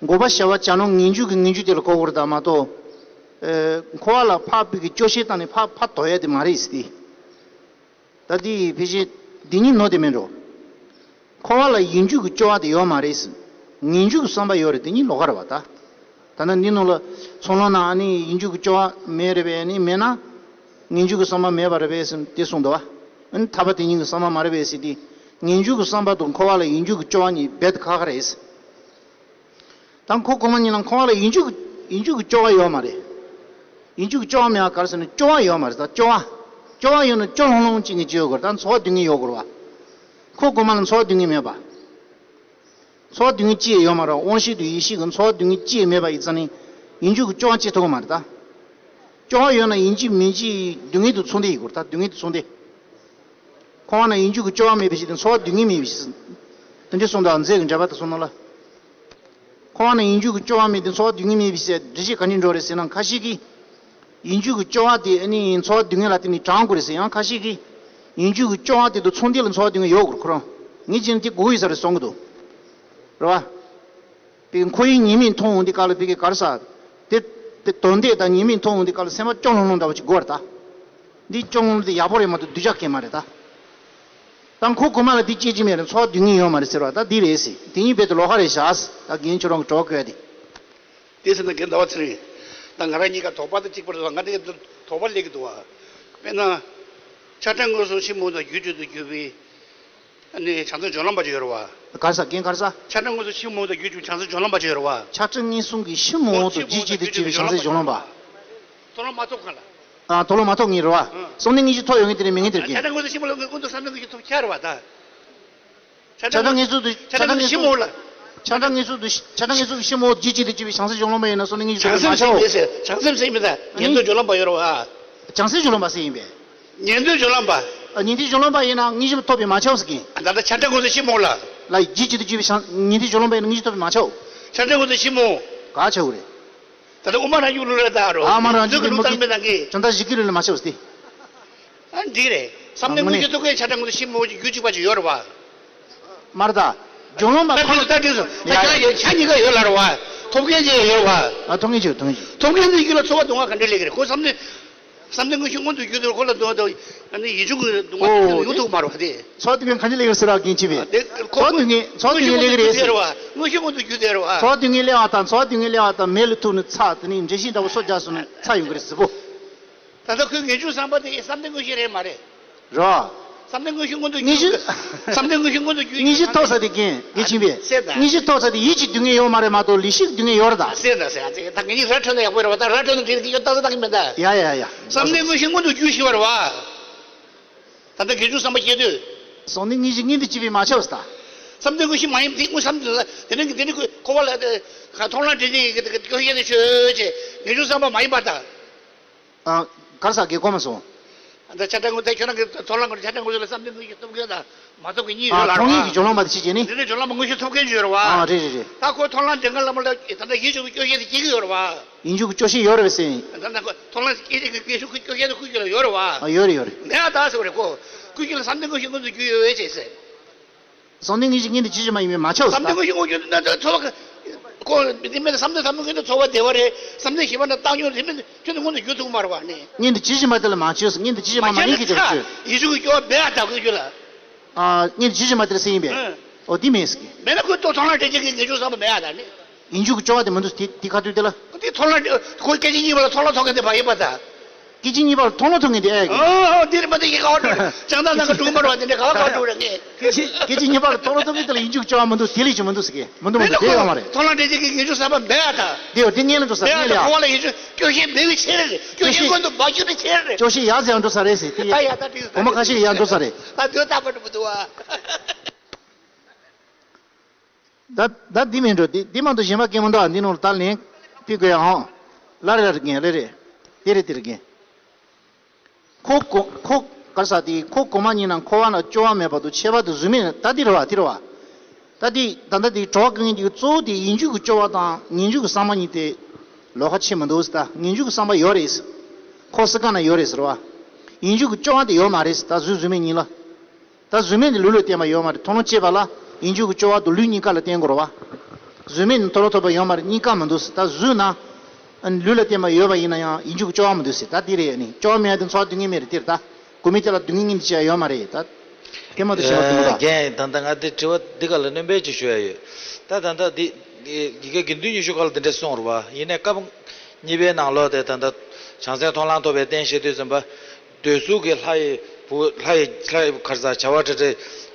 འགོག་པ་བྱ་བ་བྱ་ནོ་ངེས་འཇུག་གི་ངེས་འཇུག་དེ་ལ་གོ་དགོས་རེད་ད་མ་གཏོགས། ཨེ། འཁོར་བ་ལ་འཕགས་པའི་གི་སྐྱོ་ཤས་བཏང་ནས་ཕར་ཕར་དོར་ཡ་དེ་མ་རེད་ཟེར་ཏེ། ད་དེ་ཕལ་ཆེར་འདི་གཉིས་ནོར་དེ་མིན་འགྲོ། འཁོར་བ་ལ་ཡིད་འཇུག་གི་སྐྱོ་བ་དེ་ཡོད་མ་རེད་ཟེར། ངེས་འཇུག་གི་བསམ་པ་ཡོད་རེད་དེ་གཉིས་ལོགས་ཀ་རེད་བ་ད། ད་ནི་འདི་ནང་ལ་ཚོགས་ལམ་ནང་ཨ་ནི་ཡིད་འཇུག་གི་སྐྱོ་བ་མེད་རེད་པས་ཨ་ནི་མེད་ན། ངེས་འཇུག་གི་བསམ་པ་མེད་པ་རེད་པས་ཟེར་དེ་གསུངས་འདུག་བ། ཨ་ནི་ཐར་པ་དེ་གཉིས་ཀྱི་བསམ་པ་མ་རེད་པས་ཟེར་དེ། ངེས་འབྱུང་གི་བསམ་པ་དང་འཁོར་བ་ལ་ཡིད་འཇུག་གི་སྐྱོ་བ་གཉིས་རྦད་དེ་ཁག་ཁག་རེད། ད་འཁོར་གོང་མ་གཉིས་ལ་འཁོར་བ་ལ་ཡིད་འཇུག་ཡིད་འཇུག་གི་སྐྱོ་བ་ཡོད་མ་རེད། ཡིད་འཇུག་གི་སྐྱོ་བ་མེད་པ་ག་རེ་ཟེར་ན་སྐྱོ་བ་ཡོད་མ་རེད། ད་སྐྱོ་བ། སྐྱོ་བ་ཡོད་ན་སྐྱོ་ལྷུང་ལྷུང་ཅིག་ནས་ཅི་ཡོད་དགོས་རེད། ད་འཚོ་བ་སྡུག་བསྔལ་ཡོད་དགོས་རེད་བ། འཁོར་གོང་མ་ལ་འཚོ་བ་སྡུག་བསྔལ་མེད་པ། འཚོ་བ་སྡུག་བསྔལ་ཅི་ཡང་ཡོད་མ་རེད། དབང་ཤེས་དང་ཡེ་ཤེས་ཀྱི་འཚོ་བ་སྡུག་བསྔལ་ཅི་ཡང་མེད་པ་ཡིན་ཙང་ནི། ཡིད་འཇུག་གི་སྐྱོ་བ་ཅི་ཐོགས་མ་རེད་ད། སྐྱོ་བ་ཡོད་ན་ཡིན་གཅིག་མིན་གཅིག་སྡུག་བསྔལ་དང་ཚོགས་འདུ་ཡིན་དགོས་རེད་ད། སྡུག་བསྔལ་དང་ཚོགས་འདུ། འཁོར་བ་ན་ཡིད་འཇུག་གི་སྐྱོ་བ་མེད་པའི་ཕྱིར་དེ་འཚོ་བ་སྡུག་བསྔལ་མེད་པའི་ཕྱིར། དེ་འདྲ་གསུངས་དང་མཛད་ཀྱི་འགྲེལ་པ་དེ་གསུངས་ན་ལ། འཁོར་བ་ན་ཡིད་འཇུག་གི་སྐྱོ་བ་མེད་དེ་འཚོ་བ་སྡུག་བསྔལ་མེད་པའི་ཕྱིར་འགྲེལ་བཤད་ག་འདྲ་འགྲོ་རེད་ཟེར་ན། ཁ་ཤས་ཀྱིས་ཡིད་འཇུག་གི་སྐྱོ་བ་དེ་ཨ་ནི་འཚོ་བ་སྡུག་བསྔལ་ལ་བརྟེན་ནས་དྲངས་དགོས་རེད་ཟེར། ཡང་ཁ་ཤས་ཀྱིས་ཡིད་འཇུག་གི་སྐྱོ་བ་དེ་དང་ཚོགས་འདུ་ལ་འཚོ་བ་སྡུག་བསྔལ་ཡོད་དགོས་རེད། ཁོ་རང་ངེད་ཅག་ནི་དེ་དགོས་ཡོད་ས་རེད་གསུང་གི་འདུག་རེད་བ། པའི་འཁོར་བའི་ཉེས་དམིགས་མཐོང་འོང་དུས་སྐབས་ལ་པའི་གི་ག་རེ་ཟེར། དེ་དེ་དོན་དེ་དང་ཉེས་དམིགས་མཐོང་འོང་དུས་སྐབས་ལ་སེམས་པ་སྐྱོ་ལྷུང་ལྷུང་འདྲ་བོ་ཅིག་དགོས་རེད་ད། འདི་སྐྱོ་ལྷུང་དེ་ཡག་པོ་རེད་མ་གཏོགས་སྡུག་ཅག་གང་ཡང་མ་རེད་ད། ད་འཁོར་གོང་མ་ལ་འདི་སྐྱེ་གི་མེད་རེད། འཚོ་བ་སྡུག་བསྔལ་ཡོད་མ་རེད་ཟེར་བ་ད་འདི་རེད་ཟེར། དེ་གཉིས་རྦད་དེ་ལོགས་ཀ་རེད་བཞག་ཟེར། ད་རྒན་ཁྱོད་རང་གི་གྲོགས་བཀོད་དེ། དེ་ཟེར་ན་རྒན་ཟླ་བ་ཚེ་རིང་། ད་ང་རང་གཉིས་ཀ་དོགས་པ་དང་གཅིག་པ་རེད། ང་གཉིས་ཀ་དོགས་པ་སླེབས་ཀྱི་འདུག་བ། དཔེར་ན། ཆགས་སྡང་དངོས་སུ་ཕྱིར་མི་འོང་དང་རྒྱུ་གཅིག་ཏུ་གྱུར་པའི། ཨ་ནི་བྱང་སེམས་སྦྱོར་ལམ་པ་ཅིག་ཡོད་རེད་བ། ག་རེ་ཟེར་རྒན་ག་རེ་ཟེར། ཆགས་སྡང་དངོས་སུ་ཕྱིར་མི་འོང་དང་རྒྱུ་གཅིག་བྱང་སེམས་སྦྱོར་ལམ་པ་ཅིག་ཡོད་རེད་བ། ཆགས་སྡང་དངོས་སུ་གི་ཕྱིར་མི་འོང་དང་རྒྱུ་གཅིག་ཏུ་གྱུར་པའི་བྱང་སེམས་སྦྱོར་ལམ་པ། དོགས་སློང་མ་ཐོབ་གོང་ལ། ཨ་དོགས་སློང་མ་ཐོབ་གོང་རེད་བ། ཨ། བསམ་གཏན་དངོས་གཞི་ཐོབ་ཡོང་གི་དེ་རེད་མེད་ངེས་དེ་རེད་རྒན། ཆགས་སྡང་དངོས་སུ་ཕྱིར་མི་འོང་དངོས་སུ་བསམ་གཏན་དངོས་གཞི་ཐོབ་ཁྱེར་བ་ད། ཆགས་སྡང་དངོས་སུ་དུ་ཆགས་སྡང་དངོས་སུ་ཕྱིར་མི་འོང་ལ། ཆགས་སྡང་དངོས་སུ་དུ་ཆགས་སྡང་དངོས་སུ་ཕྱིར་མི་འོང་རྒྱུ་གཅིག་ཏུ་གྱུར་པའི་བྱང་སེམས་སྦྱོར་ལམ་པ་ཡིན་ན་བསམ་གཏན་དངོས་གཞི་ཐོབ་མ་ཆགས། བྱང་སེམས་ཟེར་མི་ཟེར། བྱང་སེམས་ཟེར་མི་ད་ངེས་དོན་སྦྱོར་ལམ་པ་ཡོད་རེད་བ། བྱང་སེམས་སྦྱོར་ལམ་པ་ཟེར་ཡིན་པས། ཉན་ཐོས་སྦྱོར་ལམ་པ། ཨ། ཉན་ཐོས་སྦྱོར་ལམ་པ་ཡིན་ན་དངོས་གཞི་ཐོབ་པས་མ་ཁྱབ་ཟེར་གིན། ད་ལྟ་ཆགས་སྡང་དངོས་སུ་ཕྱིར་མི་འོང་ལ། ལ་རྒྱུ་གཅིག་ཏུ་གྱུར་པའི་བྱང་ཉན་ཐོས་སྦྱོར་ལམ་པ་ཡིན་ན་དངོས་གཞི་ཐོབ་པས་མ་ཁྱབ། ཆགས་སྡང་དངོས་སུ་ཕྱིར་མི་འོང་། ག་ཆགས་རེད། ད་ལྟ་དབུ་མ་རང་བྱུང་ལུགས་ལ་ད་རོ། ཨ་མ་རང་བྱུང་གི་ལུགས་ལྟར་མི་ད་གི། བྱང་སྡང་གཞི་གི་ལུགས་ལ་མ་ཁྱབ་སྟེ། ཨ་འདི་རེད། བསམ་གཏན་དངོས་གཞི་ཐོབ་མཁན་ཆགས་སྡང་དངོས་སུ་ཕྱིར་མི་འོང་གི་རྒྱུ་གཅིག་པ་ཅིག་ཡོད་རེད་བ། མ་རེད་ད། སྦྱོར་ལམ་པ་ད་ཁོ་ལ་ད་འདི་སོ། ད་ཡ་ཡ་ཆ་གཉིས་ཀ་ཡོད་ལ་རེད་བ། ཐོབ་མཁན་ཅིག་ཡོད་རེད་བ། ཨ་ཐོབ་མཁན་ཅིག་ཐོབ་མཁན་ཅིག་ཐོབ་མཁན་ཚོའི་རྒྱུད་ལ་ཚོར་བ་སྡུག་བསྔལ་ག་འདྲ་སླེབས་ཀྱི་རེད། ཁོ་བསམ་གཏན། བསམ་གཏན་དངོས་གཞི་མངོན་དུ་གྱུར་ཏེ་ཁོ་ལ་སྡུག་བསྔལ་དང་ཡིད་འབྱུང་གི་སྡུག་བསྔལ་ཨོ་ཡོང་ཐུབ་མ་རེད་བ་དེ། ཚོར་བ་སྡུག་བསྔལ་ག་འདྲ་སླེབས་ཀྱི་རེད་ཟེར་བ་རྒན་ཆེ་བས། དེ་ཁོ་ཚོར་བ་སྡུག་བསྔལ་སླེབས་ཀྱི་རེད་ཟེར་བ། དངོས་གཞི་མངོན་དུ་གྱུར་ཏེ་རེད་བ། ཚོར་བ་སྡུག་བསྔལ་སླེབས་པ་དང་ཚོར་བ་སྡུག་བསྔལ་སླེབས་པ་དང་མལ་ལ་ཐུག་ནས་ཚ་དེ་ནས་འདྲེ་ཤིང་འདྲ་བོ་སོ་རྒྱག་སོང་ནས་ཚ་ཡོང་གི་རེད་ཟེར་བོ། ད་ལྟ་ཁོའི་ངེས་འབྱུང་བསམ་པ་དེ་བསམ་གཏན་དངོས་གཞི་རེད་མ་རེད། རོ། བསམ་གཏན་དངོས་གཞི་མངོན་དུ་གྱུར། དངོས་གཞི། བསམ་གཏན་དངོས་གཞི་མངོན་དུ་གྱུར། དངོས་གཞི་ཐོབ་ས་དེ་རྒན་རྒན་ཆེན་པས། སེ་ད། དངོས་གཞི་ཐོབ་ས་དེ་ཡིད་ཀྱི་སྡུག་བསྔལ་ཡོད་མ་རེད་མ་གཏོགས་ལུས་ཤིག་སྡུག་བསྔལ་ཡོད་རེད་ད། སེ་ད་སེ་ད་ད་ངེད་གཉིས་ར་འཕྲོད་ན་ཡག་པོ་རེད་བ། ད་ར་འཕྲོད་ན་དེ་རིགས་ཡོད་ཏག་ཏག་མེད་ད། ཡ་ཡ་ཡ། བསམ་གཏན་དངོས་གཞི་མངོན་དུ་གྱུར་ཞེས་པ་རེད་བ། ད་ལྟ་ངེས་འབྱུང་བསམ་པ་སྐྱེས་དུས། བསམ་གཏན་དངོས་གཞི་མངོན་དུ་གྱུར་པས་མ་ཁྱབ་ཟེར་ད། བསམ་གཏན་དངོས་གཞི་མ་ཡིན་དེ་དངོས་བསམ་དེ་དེ་ནི་དེ་ནི་འཁོར་བ་ལ་མཐོང་ལམ་འདྲེན་བྱེད་ཀྱི་སྐྱོ་ཤས་དེ་ཆོས་ཅན་ངེས་འབྱུང་བསམ་པ་མ་ཡིན་པར་ད། ཨ། ག་རེ་ཟེར་གི་གོ་མ་སོང་། ད་ཆགས་སྡང་དངོས་ད་ཁྱོད་རང་གི་མཐོང་ལམ་ངོ་ཆགས་སྡང་དངོས་ལ་བསམ་གཏན་དངོས་གཞི་ཐོབ་མཁན་དང་མ་ཐོབ་མཁན་གཉིས་ཡོད་ལ་རེད་བ། ཐོབ་མཁན་གྱི་སྦྱོར་ལམ་པ་དེ་ཕྱི་རྒྱལ་ནི། འདི་ནི་སྦྱོར་ལམ་པ་དངོས་གཞི་ཐོབ་མཁན་ཅིག་ཡོད་རེད་བ། ཨ་རེད་རེད་རེད། ད་ཁོ་མཐོང་ལམ་འདྲེན་མཁན་ལ་མ་ལ་ད་ལྟ་ཡིད་འཇུག་གི་སྐྱོ་ཤས་དེ་སྐྱེ་གི་ཡོད་རེད་བ། ཡིད་འཇུག་གི་སྐྱོ་ཤས་ཡོད་རེད་བ་ཟེར། ད་ལྟ་ཁོ་མཐོང་ལམ་སྐྱེ་གི་སྐྱོ་ཤས་སྐྱོ་ཤས་དེ་ཀུན་གཞི་ལ་ཡོད་རེད་བ། ཨ་ཡོད་རེད་ཡོད་རེད། མེད་ཨ་ད་ཟེར་བ་རེད་ཁོ། ཀུན་གཞི་ལ་བསམ་གཏན་དངོས་གཞི་མངོན་དུ་གྱུར་ཡོད་བས་ཅེས་ཟེར། བསམ་གཏན་དངོས་གཞི་མངོན་དུ་གྱུར་གྱི་མ་ཡིན་པས་མ་ཁྱབ་ཟེར། བསམ་གཏན་དངོས་གཞི་མངོན་གྱུར་ན་ཚོར་བ་ཁོ་འདི་མེད་ན་བསམ་གཏན་ཐ་མ་མངོན་དུ་ཚོར་བ་བདེ་བ་རེད། བསམ་གཏན་ཞི་བ་ན་བཏང་སྙོམས་རེད། མེད་ན་ཁྱོད་ནི་མངོན་དུ་གྱུར་ཐུབ་མ་རེད་བ་ནི། མངོན་དུ་གྱུར་གྱི་མ་དེ་ལ་མ་ཁྱབ་ཟེར། མངོན་དུ་གྱུར་གྱི་མ་མ་མ་ཡིན་གྱི་དེ་ཚོ། ཡིད་འཇུག་གི་སྐྱོ་བ་མེད་ཨ་ད་ཀུན་གཞི་ལ། ཨ། མངོན་དུ་གྱུར་གྱི་མ་དེ་ལ་ཟེར་ཡིན་པས། ཨ། འོ་དེ་མེད་ཟེར་གི། མེད་ན་ཁོས་ལྟོ་མཐོང་ལམ་འདྲེན་བྱེད་ཀྱི་ངེས་འབྱུང་བསམ་པ་མེད་ཨ་ད་ནི། ཡིད་འཇུག་གི་སྐྱོ་བ་དེ་མི་འདུག་དེ་དེ་ཁ་ཐུག་དེ་ལ། དེ་མཐོང་ལམ་འདྲེན་ཁོ་སྐད་ཅིག་གཉིས་པ་ལ་མཐོང་ལམ་ཐོབ་མཁན་དེ་མ་ཡིན་པ་ད། སྐད་ཅིག་གཉིས་པ་ལ་མཐོང་ལམ་ཐོབ་མཁན་དེ་ཨེ་གི། ཨོ་འདི་རེད་མ་གཏོགས་ཡིན་ག་བ་འགྲོ་རེད། ལྕང་ཐང་ནང་གི་སྒྲུང་མ་རེད་བ། དེ་འདྲ་ག་བ་ག་བ་འགྲོ་རེད་ངས། སྐད་ཅིག་སྐད་ཅིག་གཉིས་པ་ལ་མཐོང་ལམ་ཐོབ་མཁན་དེ་ལ་ཡིད་འཇུག་སྐྱོ་བ་མི་འདུག་དེ་ལས་ཀྱང་མི་འདུག་ཟེར་གི། མི་འདུག་མི་འདུག་དེ་ཡོད་མ་རེད། མཐོང་ལམ་འདྲེན་བྱེད་ཀྱི་ངེས་འབྱུང་བསམ་པ་མེད་ཨ་ད། དེ་ཡོད་དེ་ངས་ལ་འགྲོ་ས་མེད་ལ་ཡ། ཁོ་བ་ལ་ཡིད་འཇུག་སྐྱོ་ཤས་མེད་པའི་ཕྱིར་རེད། སྐྱོ་ཤས་མངོན་དུ་མ་གྱུར་པའི་ཕྱིར་རེད། སྐྱོ་ཤས་ཡར་ཟེར་ཡང་འགྲོ་ས་རེད་ཟེར་དེ་ཡ། ད་དེ་ད་གོ་མ་ཁ་ཤས་ཡར་འགྲོ་ས་རེད། ད་དེ་ད་གོ་འགྲོ་མི་འདུག་ཨ། ད་ད་འདི་མིན་འགྲོ་འདི་འདི་མ་གཏོགས་གཞན་པ་སྐད་མ་འདུག་ཨ། འདི་ནང་ལ་ད་ལན་ཕུལ་དགོས་ཡ་ཧང་། ལ་རེ་ལ་རེ་རྒན་རེ་རེ། དེ་རེ་དེ་རེ་རྒན། ཁོ་གོ་ཁོ་གར་ས་དེ་ཁོ་གོ་མ་ཉིད་ན་འཁོར་བ་ན་སྐྱོ་བ་མེད་པ་དང་ཁྱད་པར་དུ་གཟུགས་མེད་ན་ད་འདི་རེ་བ་དེ་རེ་བ། ད་འདི་ད་ལྟ་འདི་གྲོགས་ཀུན་གྱི་གཙོ་བོ་དེ་ཡིད་འཇུག་གི་སྐྱོ་བ་དང་ངེས་འཇུག་གི་བསམ་པ་གཉིས་དེ་ལོགས་ཀ་ཕྱེ་མི་འདུག་ཟེར། ད་ངེས་འཇུག་གི་བསམ་པ་ཡོད་རེད་ཟེར། ཁོ་སི་ཀ་ན་ཡོད་རེད་ཟེར་བ། ཡིད་འཇུག་གི་སྐྱོ་བ་དེ་ཡོད་མ་རེད་ཟེར། ད་གཟུགས་གཟུགས་མེད་གཉིས་ལ། ད་གཟུགས་མེད་ནི་ལུས་ལ་བརྟེན་པ་ཡོད་མ་རེད། མཐོང་ལམ་སྐྱེས་པ་ལ་ཡིད་འཇུག་གི་སྐྱོ་བ་དང་ལུས་གཉིས་ཀ་ལ་བརྟེན་དགོས་རེད་བ། གཟུགས་མེད་ནི་མཐོང་ལམ་ཐོབ་པ་ཡོད་མ་རེད། གཉིས་ཀ་མི་འདུག་ཟེར། ད་གཟུགས་ན་ལུས་ལ་བརྟེན་པ་ཡོད་པ་ཡིན་ན་ཡང་ཡིད་འཇུག་གི་སྐྱོ་བ་མི་འདུག་ཟེར། ད་འདི་རེད་ཨ་ནི། སྐྱོ་བ་མེད་པ་དེ་འཚོ་བ་སྡུག་བསྔལ་མེད་རེད། དེ་རེད་ད། གོ་མི་དེ་ལ་སྡུག་བསྔལ་གཉིས་འདི་བྱས་ཡོད་མ་རེད་ད། དེ་མ་གཏོགས་གཞན་པ་སྡུག་བསྔལ་ད། རྒན་ད་ལྟ་ང་དེ་དྲི་བ་འདི་ག་ལ་སྣོན་པ་ཅིག་ཞུ་ཡ་ཡོད། ད་ད་ལྟ་འདི་ཡི་གེ་དགེ་འདུན་ཉི་ཤུ་ཀ་ལ་འདི་འདྲ་གསུངས་རེད་བ། ཡིན་ནའི་སྐབས་གཉིས་པའི་ནང་ལོགས་དེ་ད་ལྟ་བྱང་སེམས་མཐོང་ལམ་ཐོབ་པའི་རྟེན་བཤད་དུས་ཙམ་པ། འདོད་གཟུགས་ཀྱི་ལྷ་ཡི་བུ་ལྷ་ཡི་ལྷ་ཡི་གར་ས་བྱ་བ་ཁྲི་ཁྲི།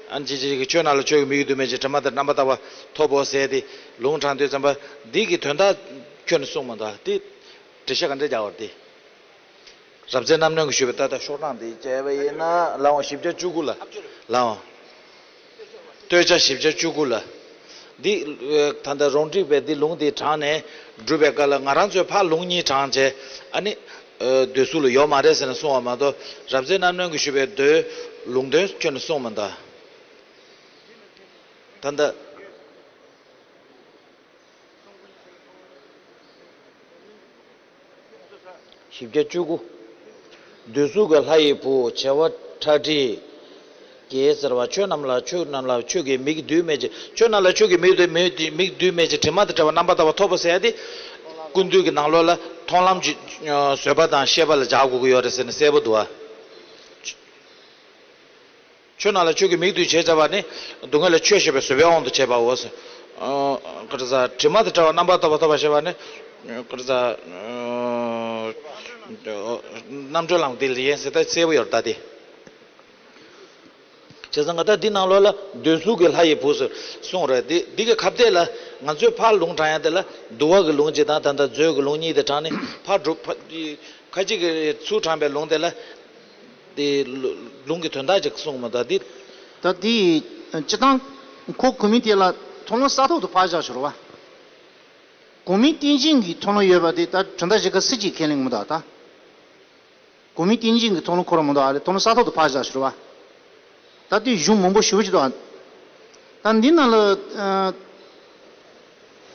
ཨ་ནི་ཅི་ཅི་གི་ཆོས་རྣམས་ལ་ཆོས་ཀྱི་དམིགས་ཡུལ་དུ་མེད་ཅིང་དྲི་མ་དང་རྣམ་པར་བརྟགས་པ་ཐོབ་བོ་ཟེར་ཏེ་ལུང་དྲངས་དུས་ཙམ་པ་འདི་གི་དོན་དག་ཁྱོན་ནས་གསུངས་མ་འདུག་དེ་འགྲེལ་བཤད་ག་འདྲ་རྒྱག་པ་རེད་དེ། རབ་མཛེས་རྣམ་གནོན་གྱིས་ཞུས་པའི་ད་ལྟ་ཤོག་གྲངས་འདི་བྱས་པ་ཡིན་ན་ལའང་བཞི་བརྒྱ་བཅུ་དགུ་ལ་ལའང་། སྟོད་ཆ་བཞི་བརྒྱ་བཅུ་དགུ་ལ། འདི་ད་ལྟ་རོང་ཏྲི་པས་འདི་ལུང་འདི་དྲངས་ནས་སྒྲུབ་པའི་སྐབས་ལ་ང་རང་ཚོས་ཕར་ལུང་གཉིས་དྲངས་བྱས་ཨ་ནི། མདོ་གཟུགས་ལ་ཡོད་མ་རེད་ཟེར་ནས་གསུངས་པ་མ་གཏོགས་རབ་མཛེས་རྣམ་གནོན་གྱིས་ཞུས་པའི་མདོའི་ལུང་དོན་ཁྱོན་ནས་གསུངས་མ་འདུག་ད་ལྟ། བཞི་བརྒྱ་བཅུ་དགུ། འདོད་གཟུགས་ཀྱི་ལྷ་ཡི་བུ་བྱེ་བ་ཁྲག་ཁྲིག་གིས་ཟེར་བ། ཆོས་རྣམས་ལ་ཆོས་རྣམས་ལ་ཆོས་ཀྱི་མིག་རྡུལ་མེད་ཅིང་། ཆོས་རྣམས་ལ་ཆོས་ཀྱི་མིག་རྡུལ་མེད་མིག་རྡུལ་མེད་ཅིང་། དྲི་མ་དང་བྲལ་བ་རྣམ་པར་དག་པ་ཐོབ་པོ་ཟེར་ཏེ། ཀུན་བཏུས་ཀྱི་ནང་ལོགས་ལ་མཐོང་ལམ་གྱི་བཟོད་པ་དང་ཤེས་པ་ལ་སྦྱར་དགོས་ཀྱི་ཡོད་རེད་ཟེར་ནས་གསལ་པོ་འདུག་ཨ། ཆོས་རྣམས་ལ་ཆོས་ཀྱི་མིག་ཏུ་བྱེད་བྱ་བ་ནི། སྡུག་བསྔལ་ལ་ཆོས་ཤེས་པའི་བཟོད་པའི་དབང་དུ་བྱས་པའོ། ཨ་ག་རེ་ཟ། དྲི་མ་དང་བྲལ་བ་རྣམ་པར་དག་པ་ཐོབ་པ་ཞེས་པ་ནི། ག་རེ་ཟ། རྣམ་གྲོལ་ལམ་འདི་ལ་ཡིན་ཟེར་ད་གསལ་པོ་ཡོད་ད་དེ། བྱས་ཙང་ང་ད་འདི་ནང་ལོགས་ལ་འདོད་གཟུགས་ཀྱི་ལྷ་ཡི་བུ་ཟེར་གསུངས་རེད་དེ། འདི་གི་ཁ་གཏད་ལ་ང་ཚོས་ཕར་ལུང་དྲངས་ཡ་དེ་ལ་འདུལ་བ་གི་ལུང་གཅིག་དང་ད་ལྟ་མཛོད་ཀྱི་ལུང་གཉིས་དེ་དྲངས་ནས་ཕར་སྒྲུབ་ཕ་ཁ་ཅིག་གིས་ཚུར་དྲངས་པའི་ལུང་དེ་ལ། དེ་ལུ་ལུང་གི་དོན་དག་ཅིག་གསུངས་མ་གཏོགས་འདི། ད་འདི་སྤྱི་བཏང་ཁོ་གོ་མི་དེ་ལ་མཐོང་ལམ་ས་ཐོག་ཏུ་ཕར་བཞག་ཞོར་བ། གོ་མི་རྟེན་ཅན་གྱི་མཐོང་ལམ་ཡོད་པ་དེ་ད་གྲུབ་མཐའ་བཞི་ཀ་སྲིད་ཀྱི་ཁས་ལེན་མི་འདུག་ད། གོ་མི་རྟེན་ཅན་གྱི་མཐོང་ལམ་ཁོ་རང་མི་འདུག་ཨ་ལས་མཐོང་ལམ་ས་ཐོག་ཏུ་ཕར་བཞག་ཞོར་བ། ད་ལྟའི་གཞུང་མང་པོ་ཞེ་པོ་ཅིག་འདུག་ཨ། ད་འདི་ནང་ལ། ཨ།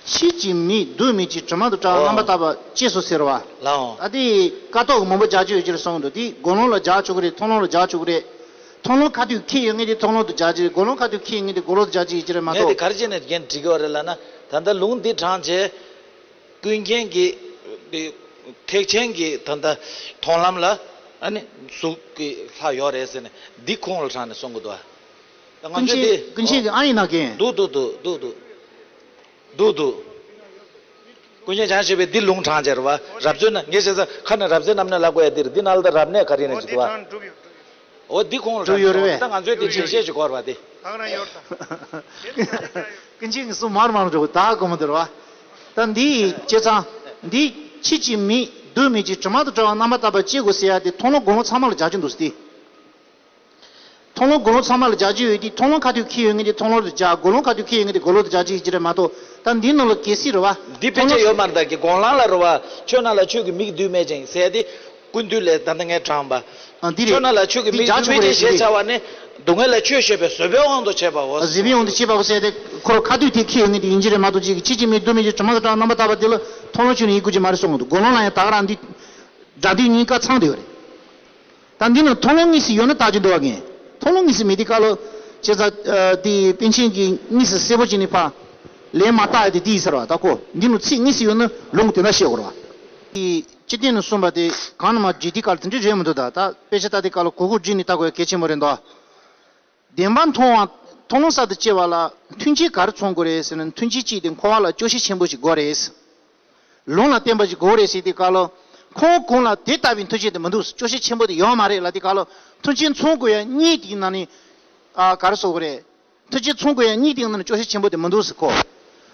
ཕྱིས་ཀྱི་མིག་རྡུལ་མེད་ཅིང་དྲི་མ་དང་བྲལ་བ་རྣམ་པར་དག་པ་སྐྱེས་སོ་ཟེར་བ། ལའང་། ད་དེ་ཀ་ཏོག་གི་མང་པོ་སྦྱར་རྒྱུ་ཡོད་ཅེས་གསུངས་འདུག་དེ་དགུང་ལོང་ལ་སྦྱར་ཆོག་གི་རེད། མཐོང་ལམ་ལ་སྦྱར་ཆོག་གི་རེད། མཐོང་ལམ་ཁ་ཐུག་ཁེལ་ཡོད་ངེས་དེ་མཐོང་ལམ་དུ་སྦྱར་གྱི་རེད། དགུང་ལོང་ཁ་ཐུག་ཁེལ་ཡོད་ངེས་དེ་དགུང་ལོང་དུ་སྦྱར་གྱི་ཡོད་ཀྱི་རེད་མ་ངས་དེ་གཏོགས། ག་རེ་བྱས་ནས་རྒན་འགྲིག་གི་ཡོད་རེད་ལབ་ན། ད་ལྟ་ལུང་འདི་དྲངས་རྗེས། ཀུན་མཁྱེན་གྱི་དེ་ཐེག་ཆེན་གྱི་ད་ལྟ་མཐོང་ལམ་ལ་ཨ་ནི་གཟུགས་ཀྱི་ལྷ་ཡོད་རེད་ཟེར་ནས་འདི་ཁུངས་ལ་དྲངས་ནས་གསུང་གི་འདུག་ཨ། ད་ང་ཀུན་ཚོས་མཁྱེན་དེ་ཀུན་མཁྱེན་གྱི་ཨ་ཡིན་ན་མཁན། འདུག་འདུག་འདུག་འདུག་འདུག་འདུག་འདུག་ཀུན་མཁྱེན་བྱང་ཆུབ་པས་འདི་ལུང་དྲངས་བྱས་རེད་བ། རབ་མཛེས་ན་ངས་བཤད་ས་ཁ་ནས་རབ་མཛེས་རྣམ་གནོན་ལབ་དགོས་ཡ་འདིར་འདི་ནང་ལ་ད་རབ་གནས་ག་རེ་ནས་ཅི་འདུག་བ། འོ་འདི་ཁོང་ལ་གྲུབ་ཡོད་རེད་བས། ད་ང་ཚོས་འདི་འགྲེལ་བཤད་ཅིག་དགོས་རེད་བ་དེ། ད་ག་རང་ཡོད་ད། ཀུན་མཁྱེན་གྱི་གསུང་མར་མར་འགྲོ་གི་ད་གོ་མ་དེ་རེད་བ། ད་འདི་བྱས་ཙང་། འདི་ཕྱིས་ཀྱི་མིག་རྡུལ་མེད་ཅིང་དྲི་མ་དང་བྲལ་བ་རྣམ་པར་དག་པ་སྐྱེ་དགོས་ཟེར་ཡ་དེ་མཐོང་ལམ་དགུང་ལོང་ཚང་མ་ལ་སྦྱར་རྒྱུ་འདུག་སྟེ། མཐོང་ལམ་དགུང་ལོང་ཚང་མ་ལ་སྦྱར་རྒྱུ་ཡོད་དེ་མཐོང་ལམ་ཁ་ཐུག་ཁེལ་ཡོད་ངེས་དེ་མཐོང་ལམ་དུ་སྦྱར། དགུང་ལོང་ཁ་ཐུག་ཁེལ་ཡོད་ངེས་དེ་དགུང་ལོང་དུ་སྦྱར་རྒྱུ་ཡོད་ཀྱི་རེད་མ་གཏོགས། ད་འདི་ནང་ལ་གལ་སྲིད་རེད་བ། འདི་ཕལ་ཆེར་ཡོད་མ་རེད་ད་གི་དགུང་ལོང་ལ་རེད་བ། ཆོས་རྣམས་ལ་ཆོས་ཀྱི་མིག་རྡུལ་མེད་ཅིང་ཟེར་ཏེ། ཀུན་བཏུས་ལས་ད་ལྟ་ངས་དྲངས་པ། ཨ་འདི་རེད། ཆོས་རྣམས་ལ་ཆོས་ཀྱི་འདི་མིག་རྡུལ་མེད་ཅིང་ཞེས་བྱ་བ་ནི། སྡུག་བསྔལ་ལ་ཆོས་ཤེས་པའི་བཟོད་པའི་དབང་དུ་བྱས་པའོ། བཟོད་པའི་དབང་དུ་བྱས་པའོ་ཟེར་ཏེ་ཁོ་རང་ཁ་ཐུག་དེ་ཁེལ་ཡོད་ངེས་དེ་ཡིན་གྱི་རེད་མ་གཏོགས་ཅིག་ཕྱིས་ཀྱི་མིག་རྡུལ་མེད་ཅིང་དྲི་མ་དང་བྲལ་བ་རྣམ་པར་དག་པ་འདི་ལ་མཐོང་ལམ་ཁྱོན་ནས་ཡིན་དགོས་ཀྱི་མ་རེད་གསུངས་འདུག་དགུང་ལོང་ལ་ཡང་ད་ག་རང་འདི། སྒྲ་སྡུད་གཉིས་ཀ་ཚང་བསྡད་ཡོད་རེད། ད་འདི་ནང་མཐོང་ལམ་གཉིས་སུ་ཡོད་ན་བརྟག་རྒྱུ་འདུག་བ་ངས། མཐོང་ལམ་གཉིས་སུ་མེད་དུས་སྐབས་ལ། བྱས་ཙང་། ཨ། དེ་པཎ་ཆེན་གྱིས་དངོས་སུ་གསལ་པོ་བྱས་ནས་ཕར་ལན་མ་བཏགས་ཡ་དེ་འདི་ཡིན་ས་རེད་བ། ད་ཁོ་འདི་ནང་ཚིག་དངོས་སུ་ཡོད་ན་ལུང་གི་དོན་དག་ཤེས་དགོས་རེད་བ། དེ་སྤྱི་དོན་ནས་གསུངས་པ་དེ་གང་ནས་མར་བརྗོད་དུས་སྐབས་ལ་དེ་འདྲ་རེད་མི་འདུག་ད་ད་དཔེ་ཆ་ལྟ་དུས་སྐབས་ལ་གོ་གོ་བསྒྲིགས་ནས་ལྟ་དགོས་ཡ་གལ་ཆེན་པོ་རེད་འདུག་བདེན་པར་མཐོང་བ། མཐོང་ལམ་གསར་དུ་སྐྱེ་བ་ལ་མཐུན་རྐྱེན་ག་རེ་ཚང་དགོས་རེད་ཟེར་ན། མཐུན་རྐྱེན་གཅིག་དེ་འཁོར་བ་ལ་སྐྱོ་ཤས་ཆེན་པོ་ཞིག་དགོས་རེད། ལུང་ལ་བརྟེན་པ་ཞིག་དགོས་རེད་ཟེར་དུས་སྐབས་ལ། ཁོང་གོང་ལ་དེ་ལྟ་བུའི་མཐུན་རྐྱེན་དེ་མི་འདུག་སྐྱོ་ཤས་ཆེན་པོ་དེ་ཡོད་མ་རེད་ལབ་དུས་སྐབས་ལ། མཐུན་རྐྱེན་ཚང་དགོས་ཡ་གཉིས་དེའི་ནང་ནས། ཨ། ག་རེ་ཟེར་དགོས་རེད། མཐུན་རྐྱེན་ཚང་དགོས་ཡ་གཉིས་དེའི་ནང་ནས་སྐྱོ་ཤས་ཆེན་པོ་དེ་མི་འདུག་ཟེར་ཁོ།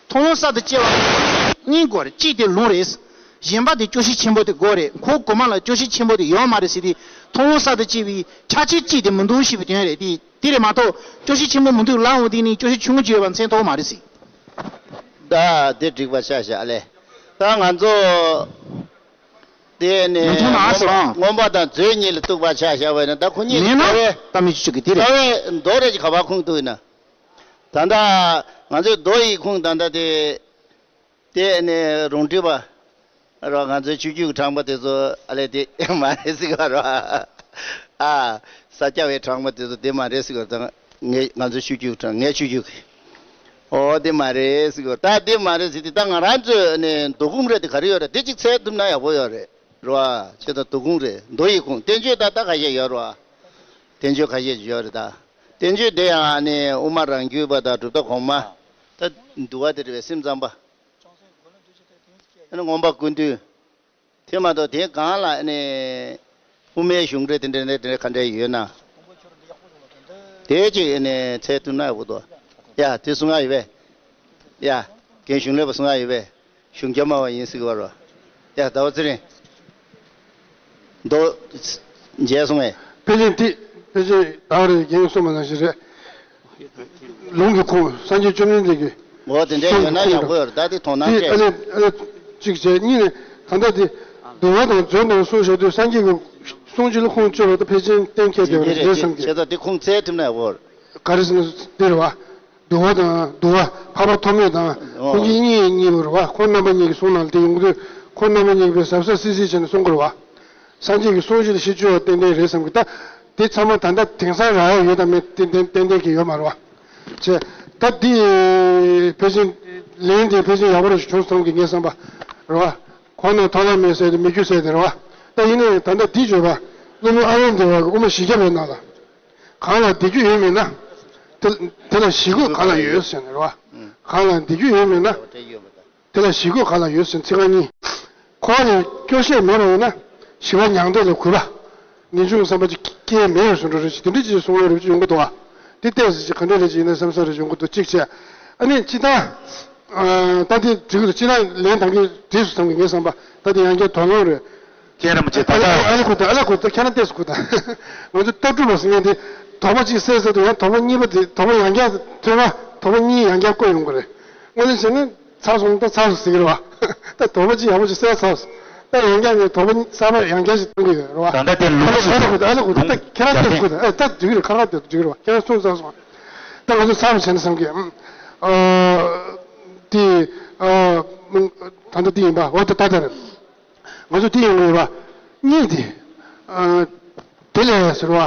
མཐོང་ལམ་གསར་དུ་སྐྱེ་བ་གཉིས་དགོས་རེད། གཅིག་དེ་ལུང་རེད། གཞན་པ་དེ་སྐྱོ་ཤས་ཆེན་པོ་དེ་དགོས་རེད། ཁོ་གོང་མ་ལ་སྐྱོ་ཤས་ཆེན་པོ་དེ་ཡོད་མ་རེད་ཟེར་དུས། མཐོང་ལམ་གསར་དུ་སྐྱེ་བའི་ཆ་རྐྱེན་གཅིག་དེ་མི་འདུག་ཞེས་པའི་དོན་རེད་དེ། དེ་རེད་མ་གཏོགས་སྐྱོ་ཤས་ཆེན་པོ་མི་འདུག་ལབ་འོང་དུས་ནི་སྐྱོ་ཤས་ཆུང་ངུ་ཅིག་ཡོད་པ་མཚོན་ཐུབ་མ་རེད་ཟེར། ད་དེ་འགྲིག་པ་ཆགས་ཤག་ཨ་ལས། ད་ང་ཚོ་དེ་ནས་མི་མཐོང་ན་ཨ་ཟེར་ཨང་། མངོན་པ་དང་མཛོད་གཉིས་ལ་གཏུགས་པ་ཆགས་བཞག་པ་ཡིན་ན། ད་ཁོ་གཉིས་མེད་ན་ལྟ་བའི་ལྟ་མི་ཆོག་གི་དེ་རེད། ལྟ་བའི་མདོ་རེད་ཀྱི་ག་པར་ཁུངས་གཏུགས་ཡིན་ན། ད་ལྟ་ང་ཚོའི་མདོ་ཡི་ཁུངས་ད་ལྟ་དེ། དེ་ནས་རུང་སྒྲིག་པ་རོ། ང་ཚོའི་ཆོས་བརྒྱུད་ཀྱི་དྲངས་པ་དེ་ཚོ་ཨ་ལས་དེ་མ་རེད་ཟེར་གི་རོ། ཨ། ས་སྐྱ་པའི་དྲངས་པ་དེ་ཚོ་དེ་མ་རེད་ཟེར་གི་རོ། ད་ངས་ང་ཚོའི་ཆོས་བརྒྱུད་ཀྱི་དྲངས། ངའི་ཆོས་བརྒྱུད་ཀྱི། ཨོ་དེ་མ་རེད་ཟེར་གི་རོ། ད་དེ་མ་རེད་ཟེར་དུས་ད་ང་རང་ཚོའི་ནས་མདོ་ཁུངས་རེད་དེ་ག་རེ་ཡོད་རེད། དེ་གཅིག་འཚོལ་ཐུབ་ན་ཡག་པོ་ཡོད་རེད་རོ། ཨ། བྱས་ཙང་མདོ་ཁུངས་རེད། མདོ་ཡི་ཁུངས་བསྟན་བཅོས་ད་ལྟ་ཁ་ཤས་ཡོད་རོ། ཨ། བསྟན་བཅོས་ཁ་ཤས་ཡོད་རེད་ད། བསྟན་བཅོས་དེ་ཡང་ནི་དབུ་མ་རང་རྒྱུད་པ་དང་གྲུབ་མཐའ་གོང་མ། ད་འདུལ་བ་དེ་རེད་པས། སེམས་ཙམ་པ། ཨ་ནི་མངོན་པ་ཀུན་བཏུས། དེ་མ་གཏོགས་དེའི་སྒང་ལ་ཨ་ནི་དབུ་མའི་གཞུང་འགྲེལ་དེ་འདྲ་དེ་འདྲ་ག་འདྲ་ཡོད་ན། དེ་ཅིག་ཨེ་ནས་ཚད་ཐུབ་ན་ཡག་པོ་འདུག་ཡ་དེ་གསུང་ཡག་ཡོད་པས། ཡ་རྒན་གཞུང་ལས་པ་གསུང་ཡག་ཡོད་པས། གཞུང་རྒྱ་མ་བ་ཡིན་སྲིད་པ་རོ། ཡ་ཟླ་བ་ཚེ་རིང་། མདོ། མཇལ་སོང་ངས། ཕལ་ཆེར་འདི་ཕལ་ཆེར་ད་རེས་རྒན་གསུངས་པ་ནང་བཞིན་རེད། ལུང་གི་ཁུངས་སངས་རྒྱས་བཅོམ་ལྡན་འདས་ཀྱི། འོ་དེ་འདྲ་ཡོད་ན་ཡག་པོ་ཡོད་རེད། ད་དེ་དོ་སྣང་སྤྲད། ཨ་ལས་ཨ་ལས་གཅིག་བྱས། གཉིས་ནས་ད་ལྟ་དེ་འདུལ་བ་དང་མཛོད་དང་གསུངས་བཞག་དུས་སངས་རྒྱས་ཀྱི་གསུང་ཆོས་ལ་ཁུངས་བཅོལ་བ་ད་ཕལ་ཆེར་གཏན་འཁེལ་བསྡད་པ་རེད་བསམ་གི། བྱས་ཙང་དེ་ཁུངས་བཙལ་ཐུབ་ན་ཡག་པོ་རེད། ག་རེ་ཟེར་ན་འདི་རེད་བ། འདུལ་བ་དང་འདུལ་བ་འཕགས་པ་ཐོགས་མེད་དང་ཨོ། ཁོང་གཉིས་གཉིས་པོ་རེད་བ། ཁོང་རྣམ་པ་གཉིས་ཀྱི་གསུང་ནང་ལ་དེ་ཡོང་གི་དུས་ཁོང་རྣམ་པ་གཉིས་ཀྱིས་དཔེ་གཟབ་གཟབ་སིལ་སིལ་བྱས་ནས་གསུང་གི་རེད་བ། སངས་རྒྱས་ཀྱི་གསུང་ཆོས་ལ་གཞི་བཅོལ་བ་ཏན་ཏན་རེད་བསམ་གི། ད་དེ་ཚང་མ་ད་ལྟ་དེང་སང་རག་ཡ་ཡོད་དམ་མེད་ཏན་ཏན་ཏན་ཏན་གྱི་ཡོད་མ་རེད་བ། བྱས། ད་འདི་ཕལ་ཆེར་ལན་དེ་ཕལ་ཆེར་ཡག་པོ་རེ་ཞིག་བྱུང་སོང་གི་ངས་བསམ་པ་རེད་བ། ཁོང་ནས་ཐོགས་ལ་མེད་ཟེར་ཏེ་མི་རྒྱུ་ཟེར་ཏེ་རེད་བ། ད་ཡིན་ནའི་ད་ལྟ་འདི་བརྗོད་པ་སློབ་དཔོན་ཨ་ལན་དེ་བ་གི་དབུ་མ་བཞི་བརྒྱ་པའི་ནང་ལ། གང་ལ་བདེ་རྒྱུ་ཡོད་མེད་ན། དེ་དེ་ལ་བཞེད་དགོས་གང་ལ་ཡོད་ཟེར་ནས་རེད་བ། གང་ལ་བདེ་རྒྱུ་ཡོད་མེད་ན། དེ་ལ་བཞེད་དགོས་གང་ལ་ཡོད་ཟེར་ཚིག་རྐང་གཉིས། འཁོར་བ་ལས་སྐྱོ་ཤས་མེད་པ་ཡིན་ན། ཞི་བ་མྱང་འདས་ལས་གུས་པ། ངེས་འབྱུང་བསམ་པ་ཅིག་སྐྱེ་མེད་པའི་བཟོ་འདྲ་རེ་ཞིག་དེ་འདྲ་ཅིག་གསུང་བ་རེ་ཅིག་ཡོང་གི་འདུག་བ། དེ་ལྟས་སུ་ཅིག་ག་འདྲ་རེ་ཅིག་ཡིན་ན་བསམ་བསམ་རེ་ཅིག་ཡོང་གི་འདུག་གཅིག་བྱས། ཨ་ནི་སྤྱིར་བཏང་། ད་དེ་འགྲིག་གི་འདུག་སྤྱིར་བཏང་ལན་ད་གིན་འགྲིག་སོང་བསམ་གི་ངས་བསམ་པ། ད་དེ་ཡང་བསྐྱར་དོགས་སློང་རེད། ཁྱེད་རང་མ་བྱེད་ད་ལྟ། ཨ་ལ་གོ་ད་ཨ་ལ་གོ་ད་ཁྱེད་རང་ལྟས་སུ་གོ་ད། ང་ཚོ་ལྟ་གྲུབ་པ་ཟེར་མཁན་དེ། དོགས་པ་གཅིག་སེལ་ཟེར་དུས་ཡང་དོགས་པ་གཉིས་པ་དེ། དོགས་པ་ཡང་བསྐྱར་ཐོན་ན་དོགས་པ་གཉིས་ཡང་བསྐྱར་བཀོད་ཡོང་གི་རེད། དངོས་གནས་བྱས་ན་ཚར་སོང་ད་ཚར་སོང་ཟེར་གི་རེད་བ། ད་དོགས་པ་གཅིག་ཡག་པོ་ཅིག་སེལ་ཚར་སོང་། ད་ཡང་བསྐྱར་ངས་དོགས་པ་གསར་པ་ཡང་བསྐྱར་ཞིག་གཏོང་གི་ཡོད་རེད་བ། ད་ལྟ་དེ་ལུགས་སྲོལ་ཨ་ལ་གོ་ད་ཨ་ལ་གོ་ད་ད་ཁྱེད་རང་ལྟས་སུ་གོ་ད། ཨ་ད་འགྲིག་གི་རེད། ཁ་ཁ་དེ་འགྲིག་གི་རེད་བ། ཁྱེད་རང་གསུངས་ཚར་སོང་། ད་ང་ཚོ་ཚར་བ་བྱས་ན་བསམ་གི། ཨ་དེ་ཨ་ད་ལྟ་དེ་ཡིན་པ། འོ་ད་ད་ད་རེད། ང་ཚོ་དེ་ཡོང་གི་ཡོད་པ། གཉིས་དེ། ཨ་དེ་ལས་ཟེར་བ།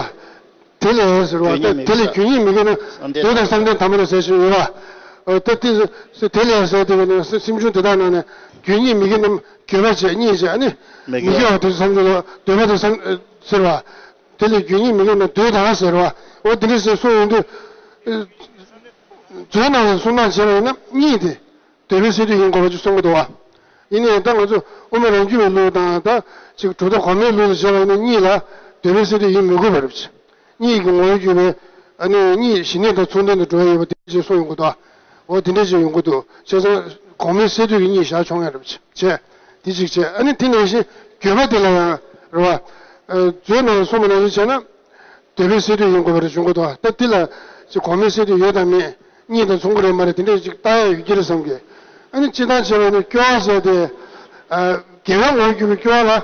དེ་ལས་ཟེར་བ། དེ་ལས་རྒྱུ་ཉིད་མི་དགེ་རྣམས་འདོད་དང་བསམ་གཏན་དམ་པ་ལ་ཟེར་ཞིག་ཡོད་པ། ཨ་ད་དེ་དེ་ལས་ཟེར་དེ་ག་ནས་སེམས་བྱུང་དེ་དག་ནང་ནས་རྒྱུ་ཉིད་མི་དགེ་རྣམས་འགྱོད་པ་བྱས་གཉིད་བྱས། ཨ་ནི་མི་དགེ་བ་དེ་བསམ་བྱུང་ལ་འདོད་པ་དེ་བསམ་ཟེར་བ། དེ་ལས་རྒྱུ་ཉིད་མི་དགེ་རྣམས་འདོད་དང་ཟེར་བ། འོ་དེ་འདྲ་ཟེར་གསུངས་ཡོང་དུས། མཛོད་ནང་ལ་གསུང་སྟངས་བྱས་པ་ཡིན་ན་གཉིས་དེ། འདོད་པའི་སས་བསྡུས་ཡིན་དགོས་པ་ཅིག་གསུང་གི་འདུག་བ། ཡིན་ནའི་ད་ང་ཚོ་དབུ་མ་རང་རྒྱུད་པའི་ལུགས་དང་ད་ཅིག་གྲུབ་མཐའ་གོང་མའི་ལུགས་ལ་བྱས་པ་ཡིན་ན་གཉིས་ལ་འདོད་པའི་སས་བསྡུས་ཡིན་མི་དགོས་པ་རེད། གཉིས་ཀྱི་ངོ་བོར་གྱུར་པའི་ཨ་ནི་གཉིས་ཞི་གནས་དང་མཚུངས་ལྡན་དུ་འགྲོ་ཡ་ཡོད་པ་དེ་ཅིག་གསུངས་ཡོང་གི་འདུག་འོ་དེ་འདྲ་ཅིག་ཡོང་གི་འདུག་བྱས་ཙང་གོང་མའི་སས་བསྡུས་ཀྱི་གཉིས་བཞག་ཆོག་ཡ་རེད་བྱས། དེ་ཅིག་བྱས། ཨ་ནི་དེ་ནང་བཞིན་འགྱོད་པ་དེ་ལ་ཡང་རེད་བ། མཛོད་ནང་གསུངས་པ་ནང་བཞིན་བྱས་ན། འདོད་པའི་སས་བསྡུས་ཡིན་དགོས་པ་རེད་བྱུང་གི་འདུག་ད་འདི་ལ་ཅིག་གོང་མའི་སས་བསྡུས་ཡོད་དམ་མེད་གཉིས་དང་མཚུངས་ཀྱི་རེད་མ་རེད་དེ་འདྲས་ཅིག་ལྟ་ཡ་ཡོད་ཀྱི་རེད་བསམ་གི། ཨ་ནི་སྤྱིར་བཏང་བྱས་པ་ཡིན་ན་སྐྱོ་བ་ཟེར་ཏེ། དགེ་བའི་ངོ་བོར་གྱུར་པའི་སྐྱོ་བ་ལ།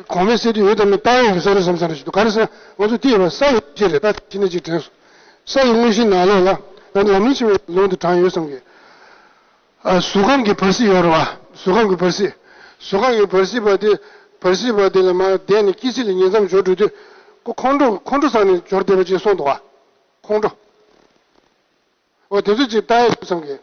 གོང་མའི་སས་བསྡུས་ཡོད་དམ་མེད་ལྟ་ཡ་ཡོད་ས་རེད་བསམ་ས་རེད་ཞིག་འདུག་ག་རེ་ཟེར་ན་ང་ཚོ་འདི་ཡོད་པ་ས་ཡོད་ཅེས་རེད། ད་ཅི་ནས་ཅིག་དྲན་སོང་། ས་ཡི་དངོས་གཞིའི་ནང་ལོགས་ལ་ད་ལམ་རིམ་ཆེན་མོའི་ལུང་དུ་དྲངས་ཡོད་བསམ་གི། ཨ་གཟུགས་ཁམས་ཀྱི་བར་སྲིད་ཡོད་རེད་བ། གཟུགས་ཁམས་ཀྱི་བར་སྲིད། གཟུགས་ཁམས་ཀྱི་བར་སྲིད་པ་དེ། བར་སྲིད་པ་དེ་ལ་མར་བསྡད་ནས་སྐྱེ་སྲིད་ལ་ཉེ་མཚམས་འབྱོར་འགྲོ་དུས། ཁོ་ཁོང་ཁྲོ་ཁོང་ཁྲོ་ཟ་ནས་འབྱོར་བསྡད་པ་ཅིག་གསུངས་འདུག་བ། ཁོང་ཁྲོ། འོ་དེ་ཚོ་ཅིག་ལྟ་ཡ་ཡོད་བསམ་གི།